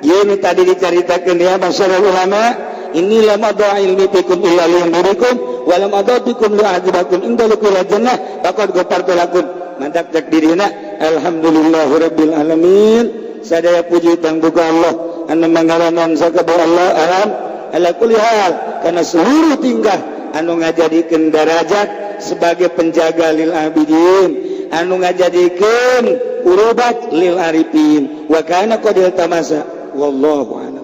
ini tadi diceritakan ya masyarakat ulama ini, lam adha ilmi fikum illa liyunzirakum wa lam adha bikum li'adzibakum, indaliku ila jannah faqad ghafartu lakum. Mantak cek dirina, alhamdulillahirabbil alamin, sadaya puji tangbuka Allah anu mangaranan sakabeh Allah alam ala kulli hal, karena seluruh tingkah anu ngajadikeun darajat sebagai penjaga lil abidin, anu ngajadikeun urubat lil arifin, wa kana qad iltamasa, wallahu a'lam.